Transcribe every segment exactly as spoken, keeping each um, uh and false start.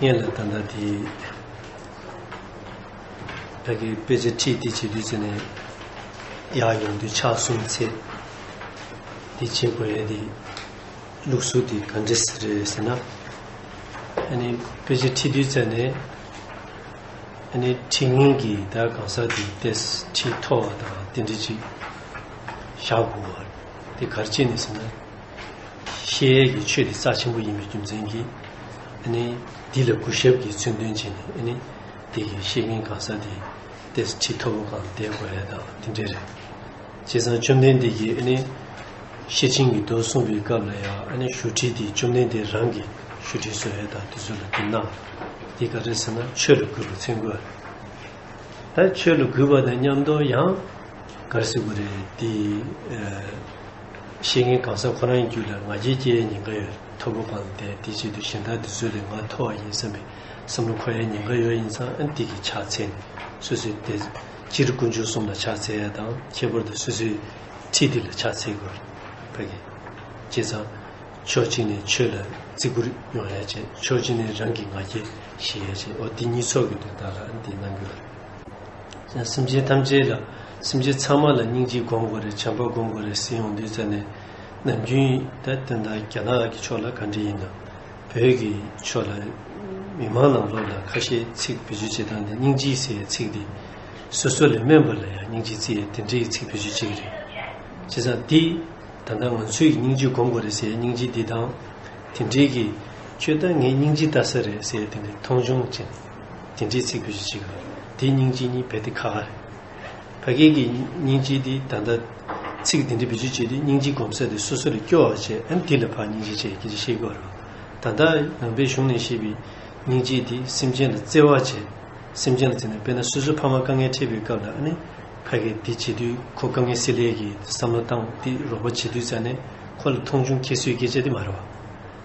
ངས་ལ་ད་ལྟ་དེ་ཕ་གི་དཔེ་ཆ་ཁྲིད་དེ་བྱེད་དུས་ཚེ་ནས་ཡག་ཡོང་དུས་ཕྱག་གསུམ་འཚལ་དེ་བྱེད་དགོས་ཡ་དེ་ལུགས་སྲོལ་དེ་ག་འདྲ་རེད་ཟེར་ན། ཨ་ནི་དཔེ་ཆ་ཁྲིད་དུས་ཚེ་ནས་ཨ་ནི་ཁྲིད་མཁན་གྱི་ད་གང་ཟག་དེ་ཏེས་ཁྲིད་ཐོབ་པ་དང་དེ་འདྲ་ཅིག་བཞག་དགོས་པ་དེ་ག་རེ་བྱས་ནས་ཟེར་ན། བཤད་ཡས་ཀྱི་ཆོས་དེ་རྩ་ཆེན་པོ་ཡིན་པའི་རྒྱུ་མཚན་གྱིས། ཨ་ནི་འདི་ལ་གུས་ཞབས་ཀྱི་མཚོན་དོན་བྱས་ནས། ཨ་ནི་དེ་གི་བཤད་མཁན་གང་ཟག་དེ་ཏེས་ཁྲིད་ཐོབ་པོ་གང་བསྡད་དགོས་ཡ་དང་དེ་འདྲས་རེད། བྱས་ཙང་བཅོམ་ལྡན་འདས་ཀྱིས་ཨ་ནི་ཤེར་ཕྱིན་གྱི་མདོ་གསུངས་པའི་སྐབས་ལ་ཡང་། ཨ་ནི་ཞུ་ཁྲིད་དེ་བཅོམ་ལྡན་འདས་རང་གིས་ཞུ་ཁྲིད་བཟོ་ཡ་དང་དེ་ཚོ་ལ་དེ་གནང་། དེ་ག་རེ་ཟེར་ན་ཆོས་ལ་གུས་པ་མཚོན་དགོས། ད་ཆོས་ལ་གུས་པ་དང་མཉམ་དུ་ཡང་ག་རེ་ཟེར་དགོས་རེད། དེ་ཨ་བཤད་མཁན་གང་ཟག་ཁོ་རང་གི་རྒྱུད་ལ་ང་རྒྱལ་སྐྱེ་ཡའི་ཉེན་ཁ་ཡོད། ཐོབ་པོ་གང་བསྡད་དེ་བྱེད་དུས་གཞན་དག་དེ་ཚོ་ལས་ང་མཐོ་བ་ཡིན་བསམ་པའི་བསམ་བློ་འཁོར་ཡའི་ཉེན་ཁ་ཡོད། ཡིན་ཙང་ཨ་ནི་དེ་གི་ཕྱག་འཚལ་ནས་སོ་སོའི་དེ་སྤྱིར་དཀོན་མཆོག་གསུམ་ལ་ཕྱག་འཚལ་ཡ་དང་། ཁྱད་པར་དུ་སོ་སོའི་ཁྲིད་དེ་ལ་ཕྱག་འཚལ་དགོས་རེད། ཕ་གི་བྱས་ཙང་། ཕྱོགས་གཅིག་ནས་ཆོས་ལ་བརྩི་བཀུར་ཡོང་ཡ་བྱས། ཕྱོགས་གཅིག་ནས་རང་གི་ང་རྒྱལ་ཞི་ཡ་བྱས། འོ་དེ་གཉིས་ཚོགས་ཀྱི་དོན་དག་ལ་འདི་གནང་གི་ཡོད་རེད། སེམས་ཅན་ཐམས་ཅད་ལ། སེམས་ཅན་ཚང་མ་ལ་སྙིང་རྗེ་སྒོམ་དགོས་རེད། བྱམས་པ་སྒོམ་དགོས་རེད་ཟེར་ཡོང་དུས་ཙ་ནས། ནམ་རྒྱུན་ད་དེ་འདྲ་རྒྱ་ནག་གི་ཕྱོགས་ལ་ག་འདྲ་ཡིན་ན། བོད་ཀྱི་ཕྱོགས་ལ་མི་མང་ནང་ལོགས་ལ་ཁ་ཤས་ཚིག་བེད་སྤྱོད་བྱེད་སྟངས་དེ། སྙིང་རྗེ་ཟེར་ཡའི་ཚིག་དེ་སོ་སོ་ལས་དམན་པ་ལ་ཡང་སྙིང་རྗེ་བརྩི་ཡའི་དེ་འདྲའི་ཚིག་བེད་སྤྱོད་བྱེད་ཀྱི་རེད། བྱས་ཙང་དེ། ད་ལྟ་ང་ཚོས་ཀྱི་སྙིང་རྗེ་སྒོམ་དགོས་རེད་ཟེར་ཡའི་སྙིང་རྗེ་འདི་དང་། དེ་འདྲའི་གི་ཁྱོད་ད་ངའི་སྙིང་རྗེ་ལྟ་ས་རེད་ཟེར་ཡའི་དེ་འདྲའི་མཐོང་ཆུང་ཅན། དེ་འདྲའི་ཚིག་བེད་སྤྱོད་བྱེད་ཀྱི་རེད། དེ་སྙིང་རྗེ་གཉིས་རྦད་དེ་ཁ་ཁ་རེད། ཕ་གི་གི་སྙིང་རྗེ་འདི་ད་ལྟ་ཚིག་དེ་འདྲའི་བེད་སྤྱོད་བྱས་ཏེ། སྙིང་རྗེ་སྒོམ་ས་དེ་སོ་སོ་ལ་སྐྱོ་བ་བྱས། ཨ་ནི་དེ་ལ་ཕར་སྙིང་རྗེ་བྱས་སྐད་ཆ་བཤད་ཀྱི་ཡོད་རེད། ད་ལྟ་ནང་པའི་གཞུང་ནས་བཤད་པའི་སྙིང་རྗེ་དེ་སེམས་ཅན་ལ་བརྩེ་བ་བྱས། སེམས་ཅན་ལ་བརྩེ་ནས། དཔེར་ན་སོ་སོའི་ཕ་མ་དཀའ་ངལ་འཕྲད་པའི་སྐབས་ལ་ཨ་ནི་ཕ་གི་དེ་བྱེད་དུས། ཁོ་དཀའ་ངལ་སེལ་ཡས་ཀྱི་བསམ་བློ་བཏང་། དེ་རོགས་པ་བྱེད་དུས་ཙ་ནས་ཁོ་ལ་མཐོང་ཆུང་ཁྱད་གསོད་སྐད་ཆ་དེ་མ་རེད་བ།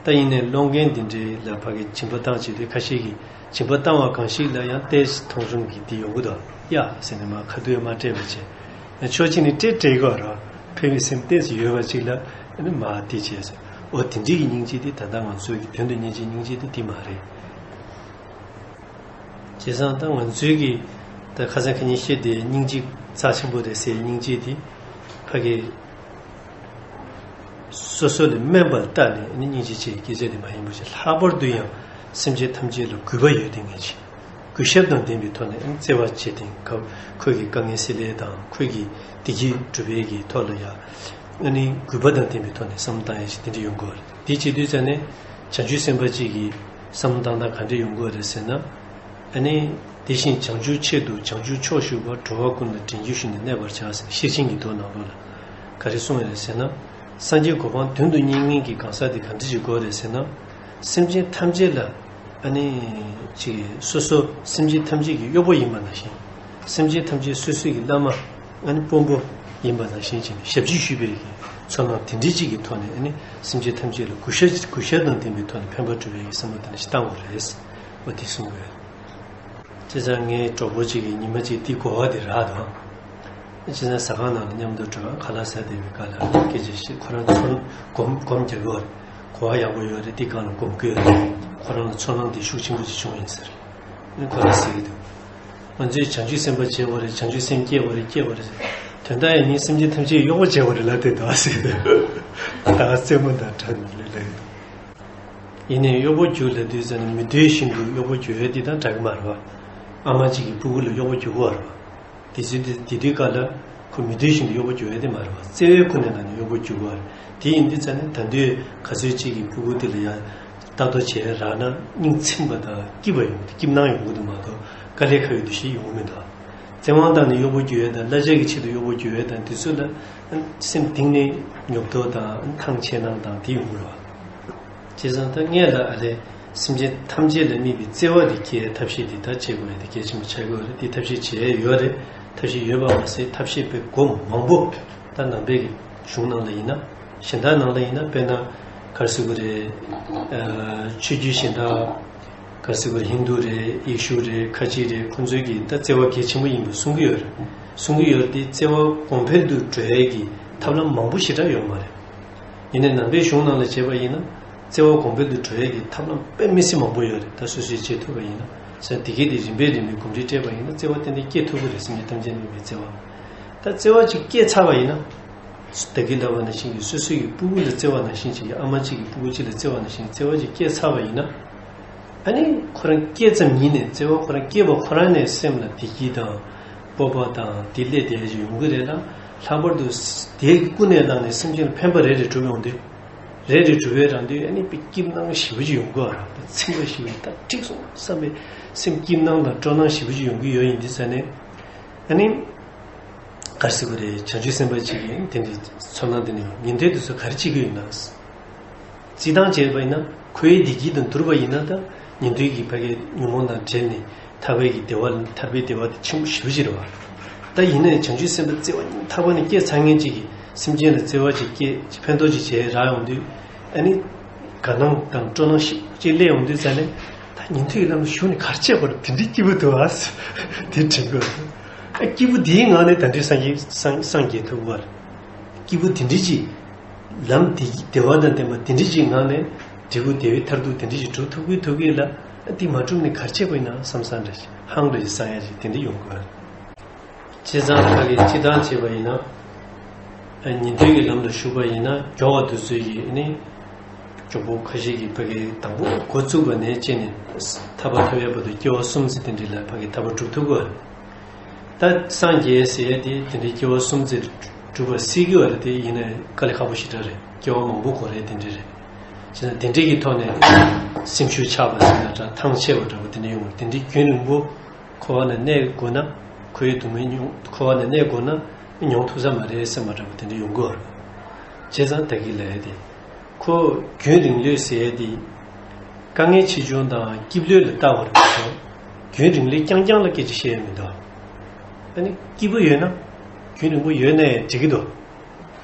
ད་ཡིན་ནའི་སློང་མཁན་དེ་འདྲའི་ལ་ཕ་གི་སྦྱིན་པ་བཏང་བྱེད་དུས། ཁ་ཤས་ཀྱིས་སྦྱིན་པ་བཏང་བ་གང་ཞིག་ལ་ཡང་ཏོག་ཙམ་མཐོང་ཆུང་གི་དེ་ཡོང་གི་འདུག་ཡ་ཟེར་ནས་མར་ཁ་ཐུག་མར་སྤྲད་པ་བྱས། ཕྱོགས་གཅིག་ནས་སྤྲད་སྤྲད་དགོས་རེད། ཕན་པའི་སེམས་ཏོག་ཙམ་ཡོད་པ་ཅིག་ལ་ཨ་ནི་མར་དེ་བྱས་ཟེར། འོ་དེ་འདྲའི་གི་སྙིང་རྗེ་དེ་ད་ལྟ་ང་ཚོའི་གི་དོན་དུ་གཉེར་བྱའི་སྙིང་རྗེ་དེ་དེ་མ་རེད། བྱས་ཙང་ད་ང་ཚོའི་གི་ད་ཁ་སང་ཁ་ཉིན་བཤད་དེ། སྙིང་རྗེ་རྩ་ཆེན་པོ་རེད་ཟེར་སྙིང་རྗེ་དེ་ཕ་གི་སོ་སོ་ལས་དམན་པ་ལ་བལྟས་ནས་ནི་སྙིང་རྗེ་ཅན་སྐད་ཆ་དེ་མ་ཡིན་པ་ཞིག་ལྷག་པར་དུ་ཡང་སེམས་ཅན་ཐམས་ཅད་ལ་གུས་པ་ཡོད་དེ་ངེས་ཅིག་གུས་ཞབས་དང་ལྡན་པའི་ཐོག་ནས་བརྩེ་བ་བྱེད་དེ། ཁོ་ཁོ་གི་དཀའ་ངལ་སེལ་ཡས་དང་། ཁོ་གི་བདེ་སྐྱིད་སྒྲུབ་པའི་གི་ཐོག་ལ་ཡང་ཨ་ནི་གུས་པ་དང་ལྡན་པའི་ཐོག་ནས་བསམ་བློ་བཏང་ཡས་ཞིག་དེ་འདྲ་ཡོང་དགོས་རེད། དེ་བྱེད་དུས་ཙ་ནས་བྱང་ཆུབ་སེམས་དཔའ་གཅིག་གི་བསམ་བློ་བཏང་སྟངས་ག་འདྲ་ཡོང་དགོས་རེད་ཟེར་ན། ཨ་ནི། དེ་བཞིན་བྱང་ཆུབ་ཆེད་དུ་བྱང་ཆུབ་མཆོག་ཞུ་བར། འགྲོ་བ་ཀུན་ལ་དྲིན་གྱིས་ཞུས་ནས་གནས་པར་བྱ་ཟེར། ཤེར་ཕྱིན་གྱི་མདོ་ནང་ལོགས་ལ་ག་རེ་གསུངས་ཡོད་རེད་ཟེར་ན། སངས་རྒྱས་གོ་འཕང་དོན་དུ་གཉེར་མཁན་གྱི་གང་ཟག་དེ་ག་འདྲ་ཞིག་དགོས་རེད་ཟེར་ན། སེམས་ཅན་ཐམས་ཅད་ལ་ཨ་ནི་ཅིག་སོ་སོ་སེམས་ཅན་ཐམས་ཅད་ཀྱི་གཡོག་པོ་ཡིན་པ་ནང་བཞིན། སེམས་ཅན་ཐམས་ཅད་སོ་སོའི་གི་བླ་མ་ཨ་ནི་དཔོན་པོ་ཡིན་པ་ནང་བཞིན་བྱས་ནས་ཞབས་ཕྱི་ཞུས་པའི་གི་ཚོར་སྣང་དེ་འདྲའི་ཅིག་གི་ཐོག་ནས། ཨ་ནི་སེམས་ཅན་ཐམས་ཅད་ལ་གུས་ཞབས་གུས་ཞབས་དང་ལྡན་པའི་ཐོག་ནས་ཕན་པ་སྒྲུབ་པའི་གི་བསམ་བློ་དེ་འདྲ་ཞིག་བཏང་དགོས་རེད། འོ་དེ་གསུང་དགོས། བྱས་ཙང་ངའི་གྲོགས་པོ་གཅིག་གིས་ཉི་མ་གཅིག་དེ་གོ་བ་དེ་རག་དང་། བྱས་ཙང་ཟ་ཁང་ནང་ལ་མཉམ་དུ་འགྲོ། ཁ་ལག་ཟ་བསྡད་པའི་སྐབས་ལ་སྐད་ཆ་བཤད། ཁོ་རང་ཚོར་སྒོམ་སྒོམ་རྒྱག་གི་ཡོད་རེད། གོ་བ་ཡག་པོ་ཡོད་རེད། དེ་སྒང་ལ་སྒོམ་གི་ཡོད་རེད། ཁོ་རང་ལ་ཚོར་སྣང་དེ་ཤུགས་ཆེན་པོ་ཅིག་བྱུང་ཡིན་ཟེར། ཨ་ནི་ཁོ་རང་ཟེར་གི་འདུག་ང་ཚོས་བྱང་ཆུབ་སེམས་དཔའ་བྱེད་དགོས་རེད། བྱང་ཆུབ་སེམས་བསྐྱེད་དགོས་རེད། བསྐྱེད་དགོས་རེད་ཟེར། དོན་དག་ཡིན་ནའི་སེམས་ཅན་ཐམས་ཅད་གཡོག་པོ་བྱེད་དགོས་རེད་ལབ་བསྡད་འདུག་ཟེར་གི་འདུག་ད་རྩེད་མོ་དང་འདྲ་ནི་ལས་ལས་གི་འདུག་ཡིན་ནའི་གཡོག་པོ་རྒྱུགས་ལབ་དུས་ཙ་ནས་མི་འདོད་བཞིན་དུ་གཡོག་པོ་རྒྱུགས་ཡས་དེ་དང་འདྲ་གི་མ་རེད་བ། ཨ་མ་གཅིག་གིས་སྤུ་གུ་ལ་གཡོག་པོ་རྒྱུགས་ཀྱི་ཡོད་རེད་བ། དེ་ཚོའི་དེ་དེ་དུས་སྐབས་ལ་ཁོ་མི་འདོད་བཞིན་དུ་གཡོག་པོ་རྒྱུགས་ཡས་དེ་མ་རེད་བ། བརྩེ་བའི་ཁོ་ནས་ནང་ནས་གཡོག་པོ་རྒྱུགས་ཀྱི་ཡོད་རེད། དེ་ཡིན་དུས་ཙ་ནས་ད་དུང་ག་ཚོད་ཅིག་གིས་སྤུ་གུ་དེ་ལ་ཡ་ལྟ་རྟོག་བྱས་རག་ན་སྙིང་ཚིམ་པ་དང་སྐྱིད་པ་ཡོང་གི་འདུག་སྐྱིད་སྣང་ཡོང་གི་འདུག་མ་གཏོགས་དཀའ་ལས་ཁག་ཡོད་དུས་ཤིག་ཡོང་གི་མི་འདུག་བཙན་དབང་བཏང་ནས་གཡོག་པོ་རྒྱུགས་ཡས་དང་། གླ་ཆ་གི་ཆེད་དུ་གཡོག་པོ་རྒྱུགས་ཡས་དང་། དེ་ཚོ་ལ་སེམས་གཏིང་ནས་ཉོབ་ཏོ་དང་ཐང་ཆད་སྣང་དང་དེ་ཡོང་གི་རེད་བ། བྱས་ཙང་ད་ངས་ལ་ཨ་ལས་སེམས་ཅན་ཐམས་ཅད་ལ་དམིགས་པའི་བརྩེ་བ་དེ་སྐྱེ་ཐབས་ཤེས་དེ་ད་བྱེད་དགོས་ཡ་དེ་གལ་ཆེན་པོ་ཆགས་ཀྱི་ཡོད་རེད། དེ་ཐབས་ཤེས་བྱས་ཡོད་རེད། ཐབས་ཤེས་ཡོད་པ་མ་ཟད་ཐབས་ཤེས་པའི་སྒོ་མང་པོ་ད་ནང་པའི་གི་གཞུང་ནང་ལ་ཡིན་ན། གཞན་དག་ནང་ལ་ཡིན་ན། དཔེར་ན་ག་རེ་ཟེར་དགོས་རེད། ཨ་ཆོས་བརྒྱུད་གཞན་དག་ག་རེ་ཟེར་དགོས་རེད། ཧིན་དུ་རེད། ཡེ་ཤུ་རེད། ཁ་ཆེ་རེད། ཁོང་ཚོའི་གི་ད་བརྩེ་བ་གལ་ཆེན་པོ་ཡིན་པ་གསུང་གི་ཡོད་རེད། གསུང་གི་ཡོད་རེད་དེ། བརྩེ་བ་གོང་འཕེལ་དུ་འགྲོ་ཡ་གི་ཐབས་ལམ་མང་པོ་ཞེ་དྲག་ཡོད་མ་རེད། ཡིན་ནའི་ནང་པའི་གཞུང་ནང་ལ་བྱས་པ་ཡིན་ན། བརྩེ་བ་གོང་འཕེལ་དུ་འགྲོ་ཡས་ཀྱི་ཐབས་ལམ་དཔེ་མི་སྲིད་མང་པོ་ཡོད་རེད། ད་སོ་སོས་བྱེད་ཐུབ་པ་ཡིན་ན། ཟེར་དེ་གས་དེ་རིམ་པས་རིམ་པས་གོམས་འདྲིས་སྤྲད་པ་ཡིན་ན་བརྩེ་བ་ཏན་ཏན་སྐྱེ་ཐུབ་ཀྱི་རེད། སེམས་ཅན་ཐམས་ཅད་མཉམ་པའི་བརྩེ་བ། ད་བརྩེ་བ་ཅིག་སྐྱེས་ཚར་བ་ཡིན་ན། ད་གིན་ལབ་པ་ནང་བཞིན་གྱི་སོ་སོའི་གི་སྤུ་གུ་ལ་བརྩེ་བ་ནང་བཞིན་ཅིག་གི་ཨ་མ་གཅིག་གི་སྤུ་གུ་གཅིག་ལ་བརྩེ་བ་ནང་བཞིན་བརྩེ་བ་ཅིག་སྐྱེས་ཚར་བ་ཡིན་ན། ཨ་ནི་ཁོ་རང་སྐྱེས་ཙམ་ཉིད་ནས་བརྩེ་བ་ཁོ་རང་སྐྱེས་པ་ཁོ་རང་ནས་སེམས་ལ་བདེ་སྐྱིད་དང་། སྤོབས་པ་དང་དེ་སླེབས་བསྡད་ཀྱི་ཡོང་གི་རེད་ལ། ལྷག་པར་དུ་དེ་ཀུན་ནས་བསླངས་ནས་སེམས་ཅན་ལ་ཕན་པ་རེ་རེ་སྒྲུབ་ཡོང་དུས། རེ་རེ་སྒྲུབ་པའི་རང་དུས་ཨ་ནི་དཔེ་སྐྱིད་སྣང་ཞེ་པོ་ཅིག་ཡོང་གི་ཡོད་རེད། ཚིམ་པ་ཞེ་པོ་ཅིག་ད་འགྲིག་སོང་བསམ་པའི་སེམས་སྐྱིད་སྣང་དང་སྤྲོ་སྣང་ཞེ་པོ་ཅིག་ཡོང་གི་ཡོད་ཡིན་དུས་ཙ་ནས། ཨ་ནི། ག་རེ་ཟེར་དགོས་རེད། བྱང་ཆུབ་སེམས་དཔའ་གཅིག་གིས་དེ་འདྲའི་ཚོར་སྣང་དེ་འདྲ་ཡོང་། ཉན་ཐོས་དེ་ཚོ་ག་རེ་བྱེད་ཀྱི་ཡོད་ན། རྩིས་ཐང་བྱས་པ་ཡིན་ན། ཁོའི་བདེ་སྐྱིད་དང་བསྡུར་བ་ཡིན་ན། ད་ཉན་ཐོས་ཀྱི་ཕ་གིའི་ཉོན་མོངས་དང་བྲལ་ནས་ཐར་པའི་གི་བདེ་བ་ལ། ཐར་པའི་བདེ་བ་དེ་ཆེན་པོ་ཞེ་པོ་ཅིག་རེད་བ། ད་ཡིན་ནའི་བྱང་ཆུབ་སེམས་དཔའ་བརྩེ་བ་སྙིང་ཐག་པ་ནས་སྐྱེས་ཚར་མཁན་གཅིག་གིས་སེམས་ཅན་ལ་བརྩེ་བ་ཅིག་སྐྱེས། ཕན་ཐོགས་ཅིག་བྱས་རག་ཡོང་དུས། ཨ་ནི། དགའ་སྣང་དང་སྤྲོ་སྣང་ཞེ་པོ་ཅིག་སླེབས་ཡོང་དུས་ཙ་ནས། ད་ཉན་ཐོས་ཀྱི་ལམ་དུ་ཞུགས་ནས་ག་རེ་བྱས་པར་དེ་འདྲའི་སྐྱིད་པོ་འདུག་ཨ། དེ་དྲན་གྱི་ཡོད། ཨ། སྐྱིད་པོ་དེའི་ངང་ནས་ད་དུང་སངས་རྒྱས་སངས་སངས་རྒྱས་ཐུབ་པར། སྐྱིད་པོ་དེ་འདྲ་ཅིག་ལམ་དེ་བདེ་བ་དང་ལྡན་པ་དེ་འདྲ་ཅིག་ངང་ནས་འབྲས་བུ་བདེ་བའི་མཐར་ཐུག་དེ་འདྲ་ཅིག་སྒྲུབ་ཐུབ་ཀྱི་ཐུབ་ཀྱི་ལ། ཨ། དེ་མ་སྒྲུབ་ནས་ག་རེ་བྱས་པ་ཡིན་ན་བསམ་བསམ་འདྲ་ཞིག་ཧང་འདྲ་ཞིག་བསམ་ཡ་ཞིག་དེ་འདྲ་ཡོང་དགོས། བྱས་ཙང་ཕ་གིའི་སྤྱིར་བཏང་བྱས་པ་ཡིན་ན། ཨ། ཉན་ཐོས་ཀྱི་ལམ་དུ་ཞུགས་པ་ཡིན་ན་མགྱོགས་པ་དུས་ཚོད་ཀྱི་ནི། མགྱོགས་པོ་ཁ་ཤས་ཀྱིས་ཕ་གིའི་དང་པོ་འགོ་བཙུགས་པ་ནས་བྱས་ནས་ཐར་པ་ཐོབ་ཡས་བར་དུ་སྐྱེ་བ་གསུམ་ཙམ་དེ་འདྲ་ལ་ཕ་གིའི་ཐར་པ་སྒྲུབ་ཐུབ་དགོས། ད་སངས་རྒྱས་ཟེར་ཡས་དེ་དེ་འདྲའི་སྐྱེ་བ་གསུམ་ཙམ་སྒྲུབ་པ་སྲིད་ཀྱི་ཡོད་རེད། དེ་ཡིན་ན་དཀའ་ལས་ཁག་པོ་ཞེ་དྲག་རེད། སྐྱེ་བ་མང་པོ་འགོར་ཡས་དེ་འདྲ་རེད། བྱས་ཙང་དེ་འདྲའི་གི་ཐོག་ནས་སེམས་ཤུགས་ཆག་པ་ཟེར་ན་འདྲ། ཐང་ཆད་པ་འདྲ་པོ་དེ་འདྲ་ཡོང་བ་རེད། དེ་འདྲའི་རྒྱུན་རིང་པོ། འཁོར་བ་ན་གནས་དགོས་ན། འཁོར་བའི་སྡུག་བསྔལ་མྱོང་། འཁོར་བ་ན་གནས་དགོས་ན་མྱོང་ཐུབ་ས་མ་རེད་བསམ་པ་འདྲ་པོ་དེ་འདྲ་ཡོང་གི་ཡོད་རེད། བྱས་ཙང་ད་གིན་ལབ་ཡ་དེ། ཁོ་རྒྱུན་རིང་ལུས་ཟེར་ཡ་དེ། དཀའ་ངལ་ཆེ་ཆུང་དང་སྐྱིད་ལོས་ལ་བལྟ་བར་མི་བྱ། རྒྱུན་རིང་ལུས་རྐྱང་རྐྱང་ལ་སྐད་ཆ་བཤད་ཡ་མི་འདུག་ཨ་ནི་སྐྱིད་པོ་ཡོད་ན། རྒྱུན་རིང་པོ་ཡོད་ན་ཡང་འགྲིག་གི་འདུག་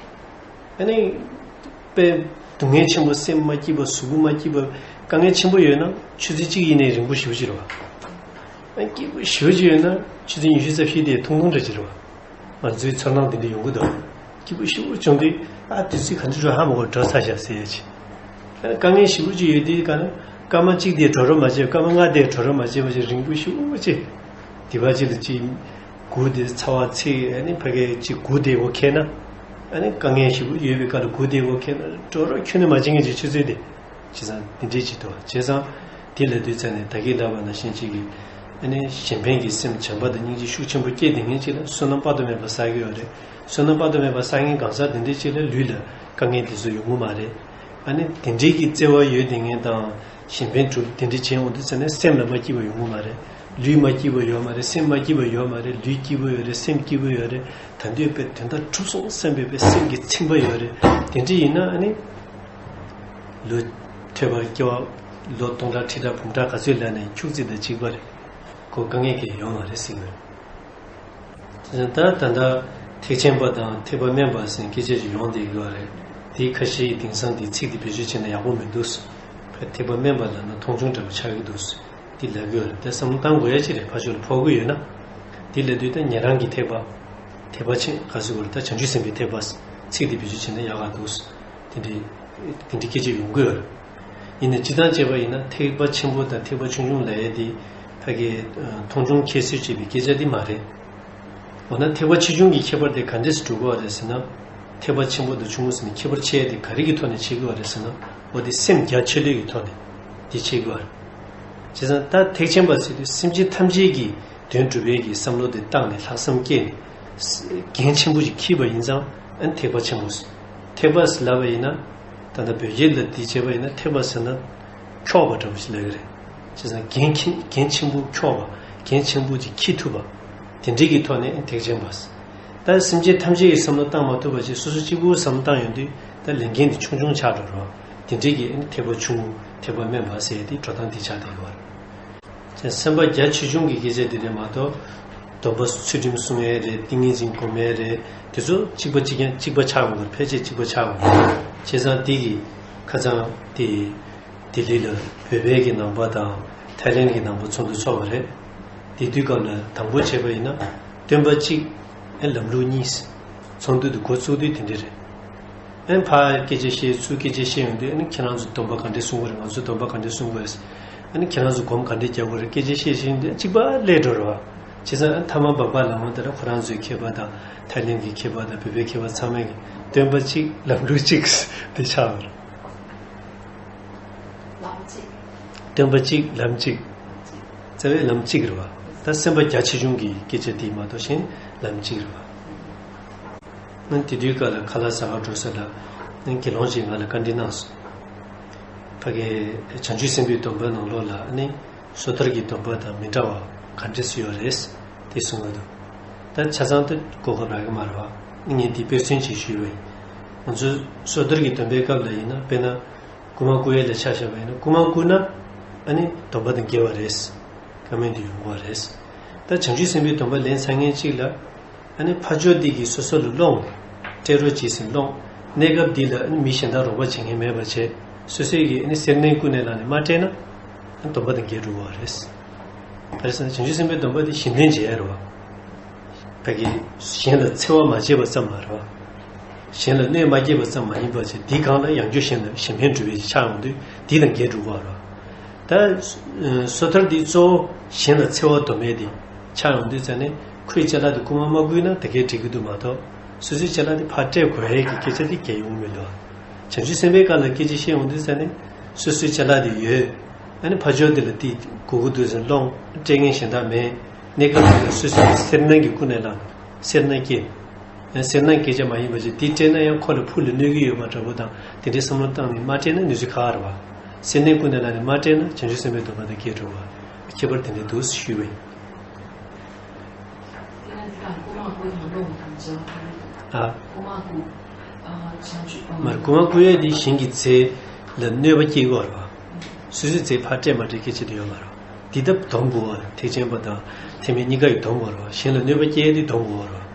ཨ་ནི། དཔེ་སྡུག་བསྔལ་ཆེན་པོ། སེམས་མ་སྐྱིད་པ། གཟུགས་པོ་མ་སྐྱིད་པ། དཀའ་ངལ་ཆེན་པོ་ཡོད་ན་ཆུ་ཚོད་གཅིག་ཡིན་ནའི་རིང་པོ་ཞེ་པོ་ཅིག་རེད་བ། ཨ། སྐྱིད་པོ་ཞེ་པོ་ཅིག་ཡོད་ན་ཆུ་ཚོད་ཉི་ཤུ་རྩ་བཞི་དེ་ཐུང་ཐུང་འདྲ་ཅིག་རེད་བ། ང་ཚོའི་ཚོར་སྣང་དེ་འདྲ་ཡོང་གི་འདུག་སྐྱིད་པོ་ཞེ་པོ་བྱུང་དུས། ཨ། དུས་ཚོད་ག་འདྲ་འགྲོ་ཧ་མ་གོ། འགྲོ་ཚར་བཞག་ཟེར་ཡ་ཅིག་ཨ། དཀའ་ངལ་ཞེ་པོ་ཅིག་ཡོད་དུས་ག་ན། སྐར་མ་གཅིག་དེ་འགྲོ་རོགས་མ་བྱེད། སྐར་མ་ལྔ་དེ་འགྲོ་རོགས་མ་བྱེད་པ་ཅིག་རིང་པོ་ཞེ་པོ་ཅིག་དེ་བ་ཅིག་ལ་ཅིག་སྒུག་དེ་ཚ་བ་ཚིག་ཨ་ནི་ཕ་གིའི་ཅིག་སྒུག་དེ་འོ་ཁེ་ན། ཨ་ནི་དཀའ་ངལ་ཞེ་པོ་ཡོད་པའི་སྐབས་ལ་སྒུག་དེ་འོ་ཁེ་ན། འགྲོ་རོགས་ཁྱོན་ནས་མ་བྱེད་མཁན་ཅིག་ཆུ་ཚོད་དེ། བྱས་ཙང་དེ་འདྲས་ཅིག་འདུག་བྱས་ཙང་དེ་ལབ་དུས་ཙ་ནས་ད་གིན་ལབ་པ་ནང་བཞིན་ཅིག་གི། ཨ་ནི་གཞན་ཕན་གྱི་སེམས་བྱམས་པ་དང་སྙིང་རྗེ་ཤུགས་ཆེན་པོ་སྐྱེས་བསྡད་མཁན་ཅིག་ལ་བསོད་ནམས་དཔག་ཏུ་མེད་པ་བསགས་ཀྱི་ཡོད་རེད། བསོད་ནམས་དཔག་ཏུ་མེད་པ་བསགས་མཁན་གང་ཟག་དེ་འདྲས་ཅིག་ལ་ལུས་ལ་དཀའ་ངལ་དེ་ཚོ་ཡོང་གི་མ་རེད། ཨ་ནི་དེ་འདྲས་ཀྱི་བརྩེ་བ་ཡོད་བསྡད་མཁན་དང་། གཞན་ཕན་སྒྲུབ་དེ་འདྲ་བྱས་འོང་དུས་ཙ་ནས་སེམས་ལ་མ་སྐྱིད་པ་ཡོང་གི་མ་རེད། ལུས་མ་སྐྱིད་པ་ཡོད་མ་རེད། སེམས་མ་སྐྱིད་པ་ཡོད་མ་རེད། ལུས་སྐྱིད་པོ་ཡོད་རེད། སེམས་སྐྱིད་པོ་ཡོད་རེད། ད་འདོད་པའི་དོན་དག་གྲུབ་སོང་བསམ་པའི་པའི་སེམས་ཀྱི་ཚིམ་པ་ཡོད་རེད། དེ་འདྲ་ཡིན་ན་ཨ་ནི། ལོ་ཐོས་པ་སྐྱེ་བ་ལོ་སྟོང་ཕྲག་ཁྲི་ཕྲག་འབུམ་ཕྲག་ག་ཚོད་ལ་ནས་ཁྱུག་ཙམ་དང་གཅིག་པ་རེད། ཁོ་དཀའ་ངལ་གང་ཡང་ཡོད་མ་རེད་ཟེར་གྱི་ཡོད་རེད། ད་ད་ལྟ་ཐེག་ཆེན་པ་དང་ཐེག་པ་དམན་པ་ཟེར་སྐད་ཆ་ཞིག་ཡོང་བསྡད་ཡོད་རེད། དེའི་ཁ་ཤས་ཀྱིས་དེང་སང་དེའི་ཚིག་དེ་བེད་སྤྱོད་བྱས་ན་ཡག་པོ་མི་འདུག་ཕར་ཐེག་པ་དམན་པ་ལབ་ན་མཐོང་ཆུང་འདྲ་པོ་ཆགས་ཀྱི་འདུག་དེ་ལབ་ཀྱི་ཡོད་རེད། དེ་བསམ་བློ་བཏང་དགོས་ཡ་ཅིག་རེད། ཕར་ཕྱོགས་ལ་ཕོག་གི་ཡོད་ན། དེ་ལབ་དུས་ད་ཉན་རང་གི་ཐེག་པ། ཐེག་པ་ཆེན་ག་ཟེར་དགོས་རེད། ད་བྱང་ཆུབ་སེམས་དཔའི་ཐེག་པ། ཚིག་དེ་བེད་སྤྱོད་བྱས་ན་ཡག་ག་འདུག་དེ་འདྲའི། དེ་འདྲའི་སྐད་ཆ་ཡོང་གི་ཡོད་རེད། ཡིན་ནའི་སྤྱིར་བཏང་བྱས་པ་ཡིན་ན་ཐེག་པ་ཆེན་པོ་དང་ཐེག་པ་ཆུང་ཆུང་ལབ་ཡས་དེ་ཕ་གི་མཐོང་ཆུང་ཁྱད་གསོད་བྱེད་པའི་སྐད་ཆ་དེ་མ་རེད། འོ་ན་ཐེག་པ་ཆེ་ཆུང་གི་ཁྱད་པར་དེ་ག་འདྲས་སུ་འགྲོ་གི་ཡོད་རེད་ཟེར་ན། ཐེག་པ་ཆེན་པོ་དང་ཆུང་ངུ་ཟེར་ནས་ཁྱད་པར་ཕྱེ་ཡས་དེ་ག་རེ་གི་ཐོག་ནས་ཕྱེ་གི་ཡོད་རེད་ཟེར་ན། འོ་དེ་སེམས་རྒྱ་ཆེ་ལོས་ཀྱི་ཐོག་ནས་དེ་ཕྱེ་གི་ཡོད་རེད། བྱས་ཙང་ད་ཐེག་ཆེན་པ་ཟེར་དུས་སེམས་ཅན་ཐམས་ཅད་ཀྱི་དོན་སྒྲུབ་པའི་གི་བསམ་བློ་དེ་བཏང་ནས་ལྷག་བསམ་བསྐྱེད་ནས། འགན་ཆེན་པོ་ཞིག་འཁྱེར་བ་ཡིན་ཙང་ཨ་ནི་ཐེག་པ་ཆེན་པོ་ཟེར། ཐེག་པ་ཟེར་ལབ་པ་ཡིན་ན། ད་ལྟ་བོད་སྐད་ལ་དེ་བྱས་པ་ཡིན་ན་ཐེག་པ་ཟེར་ན། འཁྱོག་པ་འདྲ་པོ་ཞིག་ལབ་ཀྱི་རེད། བྱས་ཙང་འགན་ཆེན་འགན་ཆེན་པོ་འཁྱོག་པ། འགན་ཆེན་པོ་ཅིག་འཁྱེར་ཐུབ་པ། དེ་འདྲའི་གི་ཐོག་ནས་ཐེག་ཆེན་པ་ཟེར། ད་སེམས་ཅན་ཐམས་ཅད་ཀྱི་བསམ་བློ་བཏང་མ་ཐུབ་པ་ཅིག་སོ་སོ་གཅིག་པུའི་བསམ་བློ་བཏང་ཡོང་དུས་ད་ལས་འགན་དེ་ཆུང་ཆུང་ཆགས་འགྲོ་རོགས། དེ་འདྲའི་གི་ཨ་ནི་ཐེག་པ་ཆུང་ངུ་ཐེག་པ་དམན་པ་ཟེར་ཡས་དེ་འགྲོ་སྟངས་དེ་ཆགས་བསྡད་ཡོད་རེད། སེམས་པ་རྒྱ་ཆེ་ཆུང་གི་སྐད་ཆ་དེ་རེད་མ་གཏོགས། སྡོམ་པ་ཚུལ་ཁྲིམས་སྲུང་ཡས་རེད། ཏིང་ངེ་འཛིན་སྒོམ་ཡས་རེད། དེ་ཚོ་གཅིག་པ་གཅིག་རྐྱང་གཅིག་པ་ཆགས་དགོས་རེད། ཕལ་ཆེར་གཅིག་པ་ཆགས་དགོས་རེད། བྱས་ཙང་དེ་གི་ཁ་སང་དེ་ལྡི་ལི་ལ་བོད་པའི་གི་ནང་པ་དང་ཐའི་ལེན་གྱི་ནང་པ་ཚོགས་འདུ་ཚོགས་པ་རེད། དེ་དུས་སྐབས་ལ་དང་པོ་བྱས་པ་ཡིན་ན་སྟོན་པ་གཅིག་ཨེ་ལམ་ལུགས་གཉིས། ཚོགས་འདུ་དེ་འགོ་བཙུགས་དུས་དེ་འདྲ་རེད། ཨ་ནི་ཕར་སྐད་ཆ་བཤད་ཚུར་སྐད་ཆ་བཤད་ཡོང་དུས། ཨ་ནི་ཁྱེད་རང་ཚོ་སྡོམ་པ་ག་འདྲས་སྲུང་དགོས་རེད། ང་ཚོ་སྡོམ་པ་ག་འདྲས་སྲུང་དགོས་རེད། ཨ་ནི་ཁྱེད་རང་ཚོ་སྒོམ་ག་འདྲས་རྒྱག་དགོས་རེད། སྐད་ཆ་བཤད་བཞིན་དུ་གཅིག་པ་སླེབས་འགྲོ་རེད་བ། བྱས་ཙང་ཨ་ནི་མཐའ་མ་སྦག་སྦག་ལངས་པ་དེ་ལ་ཁོ་རང་ཚོའི་མཁས་པ་དང་ཐའི་ལེན་གྱི་མཁས་པ་དང་བོད་པའི་མཁས་པ་ཚང་མས་ཀྱི་སྟོན་པ་གཅིག་ལམ་ལུགས་གཅིག་དེ་ཆགས་པ་རེད། ལམ་གཅིག་སྟོན་པ་གཅིག་ལམ་གཅིག་རྩ་བའི་ལམ་གཅིག་རེད་བ། ད་སེམས་པ་རྒྱ་ཆེ་ཆུང་གི་སྐད་ཆ་དེ་མ་གཏོགས་གཞན་ལམ་གཅིག་རེད་བ། ཨ་ནི་དེ་དུས་སྐབས་ལ་ཁ་ལག་ཟ་གར་འགྲོ་ས་ལ། ཨ་ནི་དགེ་སློང་ཞིག་ང་ལ་བཀའ་འདྲི་གནང་སོང་། ཕ་གི་བྱང་ཆུབ་སེམས་དཔའི་སྡོམ་པའི་ནང་ལོགས་ལ་ཨ་ནི་སོ་ཐར་གྱི་སྡོམ་པ་དང་མི་འདྲ་བ་ག་འདྲས་སུ་ཡོད་རེད་དེ་གསུངས་ཡོད་འདུག་ད་ཆ་ཚང་དུ་གོ་སྐབས་རག་གི་མ་རེད་བ། ངས་འདི་དཔེ་མཚོན་ཅིག་ཞུས་པ་ཡིན། ང་ཚོ་སོ་ཐར་གྱི་སྡོམ་པའི་སྐབས་ལ་ཡིན་ན། དཔེར་ན། རྐུ་མ་རྐུ་ཡས་ལ་ཆ་བཞག་པ་ཡིན་ན། རྐུ་མ་རྐུ་ན་ཨ་ནི་སྡོམ་པ་དང་འགལ་བ་རེད། བཀའ་མོལ་འདི་ཡོང་གི་རེད། ད་བྱང་ཆུབ་སེམས་དཔའི་སྡོམ་པ་ལེན་ཚར་མཁན་གཅིག་ལ། ཨ་ནི་ཕ་ཇོ་འདི་གིས་སོ་སོ་ལ་སློང་། སྤྲད་རོགས་བྱས་ཟིན་སློང་། གནས་སྐབས་འདི་ལ་ཨ་ནི་མི་གཞན་དག་རོགས་པ་བྱེད་མཁན་མེད་པ་བྱས། སོ་སོས་ཀྱིས་ཨ་ནི་སེར་སྣའི་ཀུན་ནས་བསླངས་ནས་མ་སྤྲད་ན། ཨ་ནི་སྡོམ་པ་དང་འགལ་འགྲོ་གི་རེད། ག་རེ་ཟེར་ན། བྱང་ཆུབ་སེམས་དཔའི་སྡོམ་པ་འདི་གཞན་དོན་བྱེད་ཡ་རེད་བ། ཕ་གི་གཞན་ལ་འཚེ་བ་མ་བྱས་པ་ཙམ་མ་རེད་བ། གཞན་ལ་གནོད་མ་སྐྱེལ་བ་ཙམ་མ་ཡིན་པ་བྱས། འདིའི་སྒང་ལ་ཡང་བསྐྱར་གཞན་ལ་གཞན་ཕན་སྒྲུབ་པའི་ཆ་ཡོང་དུས་འདི་དང་འགལ་འགྲོ་གི་རེད་བ། ད་སོ་ཐར་འདི་གཙོ་བོ་གཞན་ལ་འཚེ་བ་སྡོམ་ཡས་འདི་ཆ་ཡོང་དུས་ཙང་ནས། ཁོའི་ཅ་ལག་འདི་རྐུ་མ་མ་རྐུས་ན་དེ་གས་འགྲིག་གི་འདུག་མ་གཏོགས། སོ་སོའི་ཅ་ལག་འདི་ཕར་སྤྲད་དགོས་ཡས་ཀྱི་སྐད་ཆ་འདི་གས་ཡོང་མི་འདུག་བྱང་ཆུབ་སེམས་དཔའི་སྐབས་ལ་སྐད་ཆ་བཤད་ཡོང་དུས་ཙང་ནས། སོ་སོའི་ཅ་ལག་འདི་ཡོད། ཨ་ནི་ཕ་ཇོ་འདི་ལ་འདི་དགོས་ཀྱི་འདུག་ཟེར་སློང་། སྤྲད་མཁན་གཞན་དག་མེད། གནས་སྐབས་འདི་ལ་སོ་སོའི་སེར་སྣ་གི་ཀུན་ནས་བསླངས། སེར་སྣ་སྐྱེས། ཡང་སེར་སྣ་སྐྱེ་ཆ་མ་ཡིན་པ་ཅིག་འདི་སྤྲད་ན་ཡང་ཁོ་ལ་ཕུགས་ལ་གནོད་ཀྱི་ཡོད་པ་འདྲ་པོ་དང་། དེ་འདྲའི་བསམ་བློ་བཏང་ནས་མ་སྤྲད་ན་གནོད་འཚེ་ཁག་རེད་བ། སེར་སྣའི་ཀུན་ནས་བསླངས་ནས་མ་སྤྲད་ན་བྱང་ཆུབ་སེམས་དཔའི་སྡོམ་པ་དང་འགལ་འགྲོ་བ། ཁྱད་པར་དེ་འདྲ་འདུག་ཞུས་པ་ཡིན། དེ་ན་འདི་དང་རྐུ་མ་རྐུ་ཡང་སློང་དང་འཇལ་བ་རེད། ཨ། རྐུ་མ་རྐུ། ཨ། བྱང་ཆུབ། ཨ། མར་རྐུ་མ་རྐུ་ཡས་དེ་གཞན་གྱི་རྫས་ལ་གནོད་པ་སྐྱེལ་གྱི་ཡོད་རེད་བ། སོ་སོའི་རྫས་ཕར་སྤྲད་མ་སྤྲད་སྐད་ཆ་དེ་ཡོད་མ་རེད། འདི་ལྟར་སྡོམ་དགོས་པ་རེད། ཐེག་ཆེན་པ་དང་ཐེག་དམན་གཉིས་ཀ་ཡིས་སྡོམ་དགོས་རེད་བ། གཞན་ལ་གནོད་པ་སྐྱེལ་ཡས་དེ་སྡོམ་དགོས་པ་རེད་བ།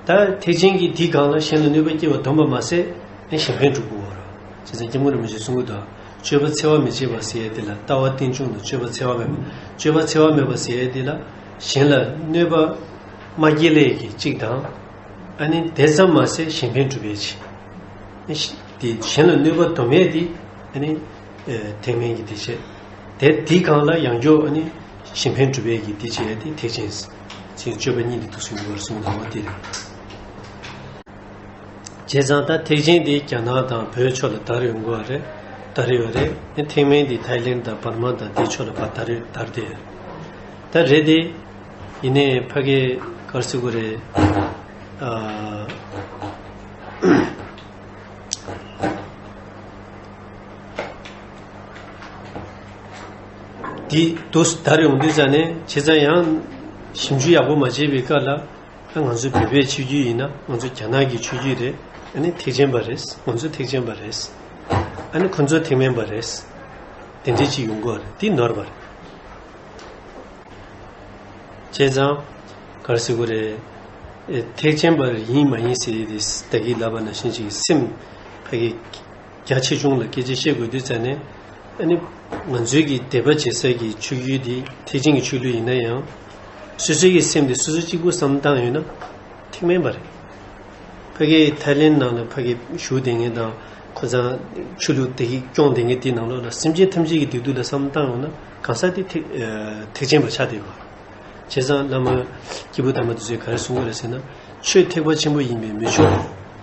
ད་ཐེག་ཆེན་གྱི་འདིའི་སྒང་ལ་གཞན་ལ་གནོད་པ་སྐྱེལ་བ་སྡོམ་པ་མ་ཟད། ཨེ་གཞན་ཕན་སྒྲུབ་དགོས་པ་རེད་བ། བྱས་ཙང་སྐྱབས་མགོན་རིན་པོ་ཆེས་གསུང་གི་འདུག་སྤྱོད་པ་འཚེ་བ་མི་བྱེད་པ་ཟེར་ཡས་དེ་ལ། ལྟ་བ་རྟེན་འབྱུང་དང་སྤྱོད་པ་འཚེ་བ་མེད་པ། སྤྱོད་པ་འཚེ་བ་མེད་པ་ཟེར་ཡས་དེ་ལ། གཞན་ལ་གནོད་པ་མ་སྐྱེལ་ཡས་ཀྱི་གཅིག་དང་། ཨ་ནི་དེ་ཙམ་མ་ཟད་གཞན་ཕན་སྒྲུབ་ཡས་ཅིག་དེ་གཞན་ལ་གནོད་པ་སྡོམ་ཡས་དེ། ཨ་ནི། ཨེ། ཐེག་དམན་གྱི་དེ་བྱས། དེ་དེའི་སྒང་ལ་ཡང་བསྐྱར་ཨ་ནི་གཞན་ཕན་སྒྲུབ་ཡས་ཀྱི་དེ་བྱས་ཏེ་ཐེག་ཆེན་ཟེར། སྤྱོད་པ་གཉིས་དེ་འདུག་སེ་ཡོད་པར་གསུངས་དང་བ་དེ་རེད། བྱས་ཙང་ད་ཐེག་ཆེན་དེ་རྒྱ་ནག་དང་བོད་ཕྱོགས་ལ་དར་ཡོང་གི་རེད། དར་ཡོད་རེད། ཨ་ནི་ཐེག་དམན་དེ་ཐའི་ལེན་དང་འབར་མ་དང་དེ་ཕྱོགས་ལ་ཕར་དར་ཡོད། དར་བསྡད་ཡོད་རེད། ད་རེད་དེ། ཡིན་ནའི་ཕ་གི་ག་རེ་ཟེར་དགོས་རེད། ཨ། འདི་འདུག་སེ་དར་ཡོང་དུས་ཙང་ནས། བྱས་ཙང་ཡང་ཞིབ་འཇུག་ཡག་པོ་མ་བྱས་པའི་སྐབས་ལ། ཨ། ང་ཚོ་བོད་པའི་ཆོས་བརྒྱུད་ཡིན་ན། ང་ཚོ་རྒྱ་ནག་གི་ཆོས་བརྒྱུད་རེད། ཨ་ནི་ཐེག་ཆེན་པ་རེད། ང་ཚོ་ཐེག་ཆེན་པ་རེད། ཨ་ནི་ཁོ་ཚོ་ཐེག་དམན་པ་རེད། དེ་འདྲ་ཅིག་ཡོང་གི་རེད། འདི་ནོར་བ་རེད། བྱས་ཙང་ག་རེ་ཟེར་དགོས་རེད། ཨེ། ཐེག་ཆེན་པ་ཡིན་མ་ཡིན་ཟེར་ཡས་དེ་ད་གིན་ལབ་པ་ནང་བཞིན་ཅིག་སེམས་ཕ་གི་རྒྱ་ཆེ་ཆུང་ལ་སྐད་ཆ་བཤད་དགོས་དུས་ཙང་ནས། ཨ་ནི་ང་ཚོའི་གི་དད་པ་བྱེད་ས་གི་ཆོས་བརྒྱུད་དེ་ཐེག་ཆེན་གྱི་ཆོས་ལུགས་ཡིན་ན་ཡང་། སོ་སོའི་གི་སེམས་དེ་སོ་སོ་གཅིག་པུ་བསམ་བཏང་ཡོད་ན། ཐེག་དམན་པ་རེད། ཕ་གི་ཐའི་ལེན་ནང་ལ་ཕ་གི་བཞུགས་བསྡད་མཁན་དང་། ཁོ་ཚང་ཆོས་ལུགས་དེ་གི་སྐྱོང་བསྡད་མཁན་དེའི་ནང་ལོགས་ལ། སེམས་ཅན་ཐམས་ཅད་ཀྱི་བདེ་སྡུག་ལ་བསམ་བཏང་ཡོང་ན། གང་ཟག་དེ་ཐེག་ཨ། ཐེག་ཆེན་པ་ཆགས་བསྡད་ཡོད་པ། བྱས་ཙང་བླ་མ་སྐྱེས་བུ་དམ་པ་དེ་ཚོས་ག་རེ་གསུང་གི་རེད་ཟེར་ན། ཆོས་ཐེག་པ་ཆེན་པོ་ཡིན་པས་མི་ཆོག་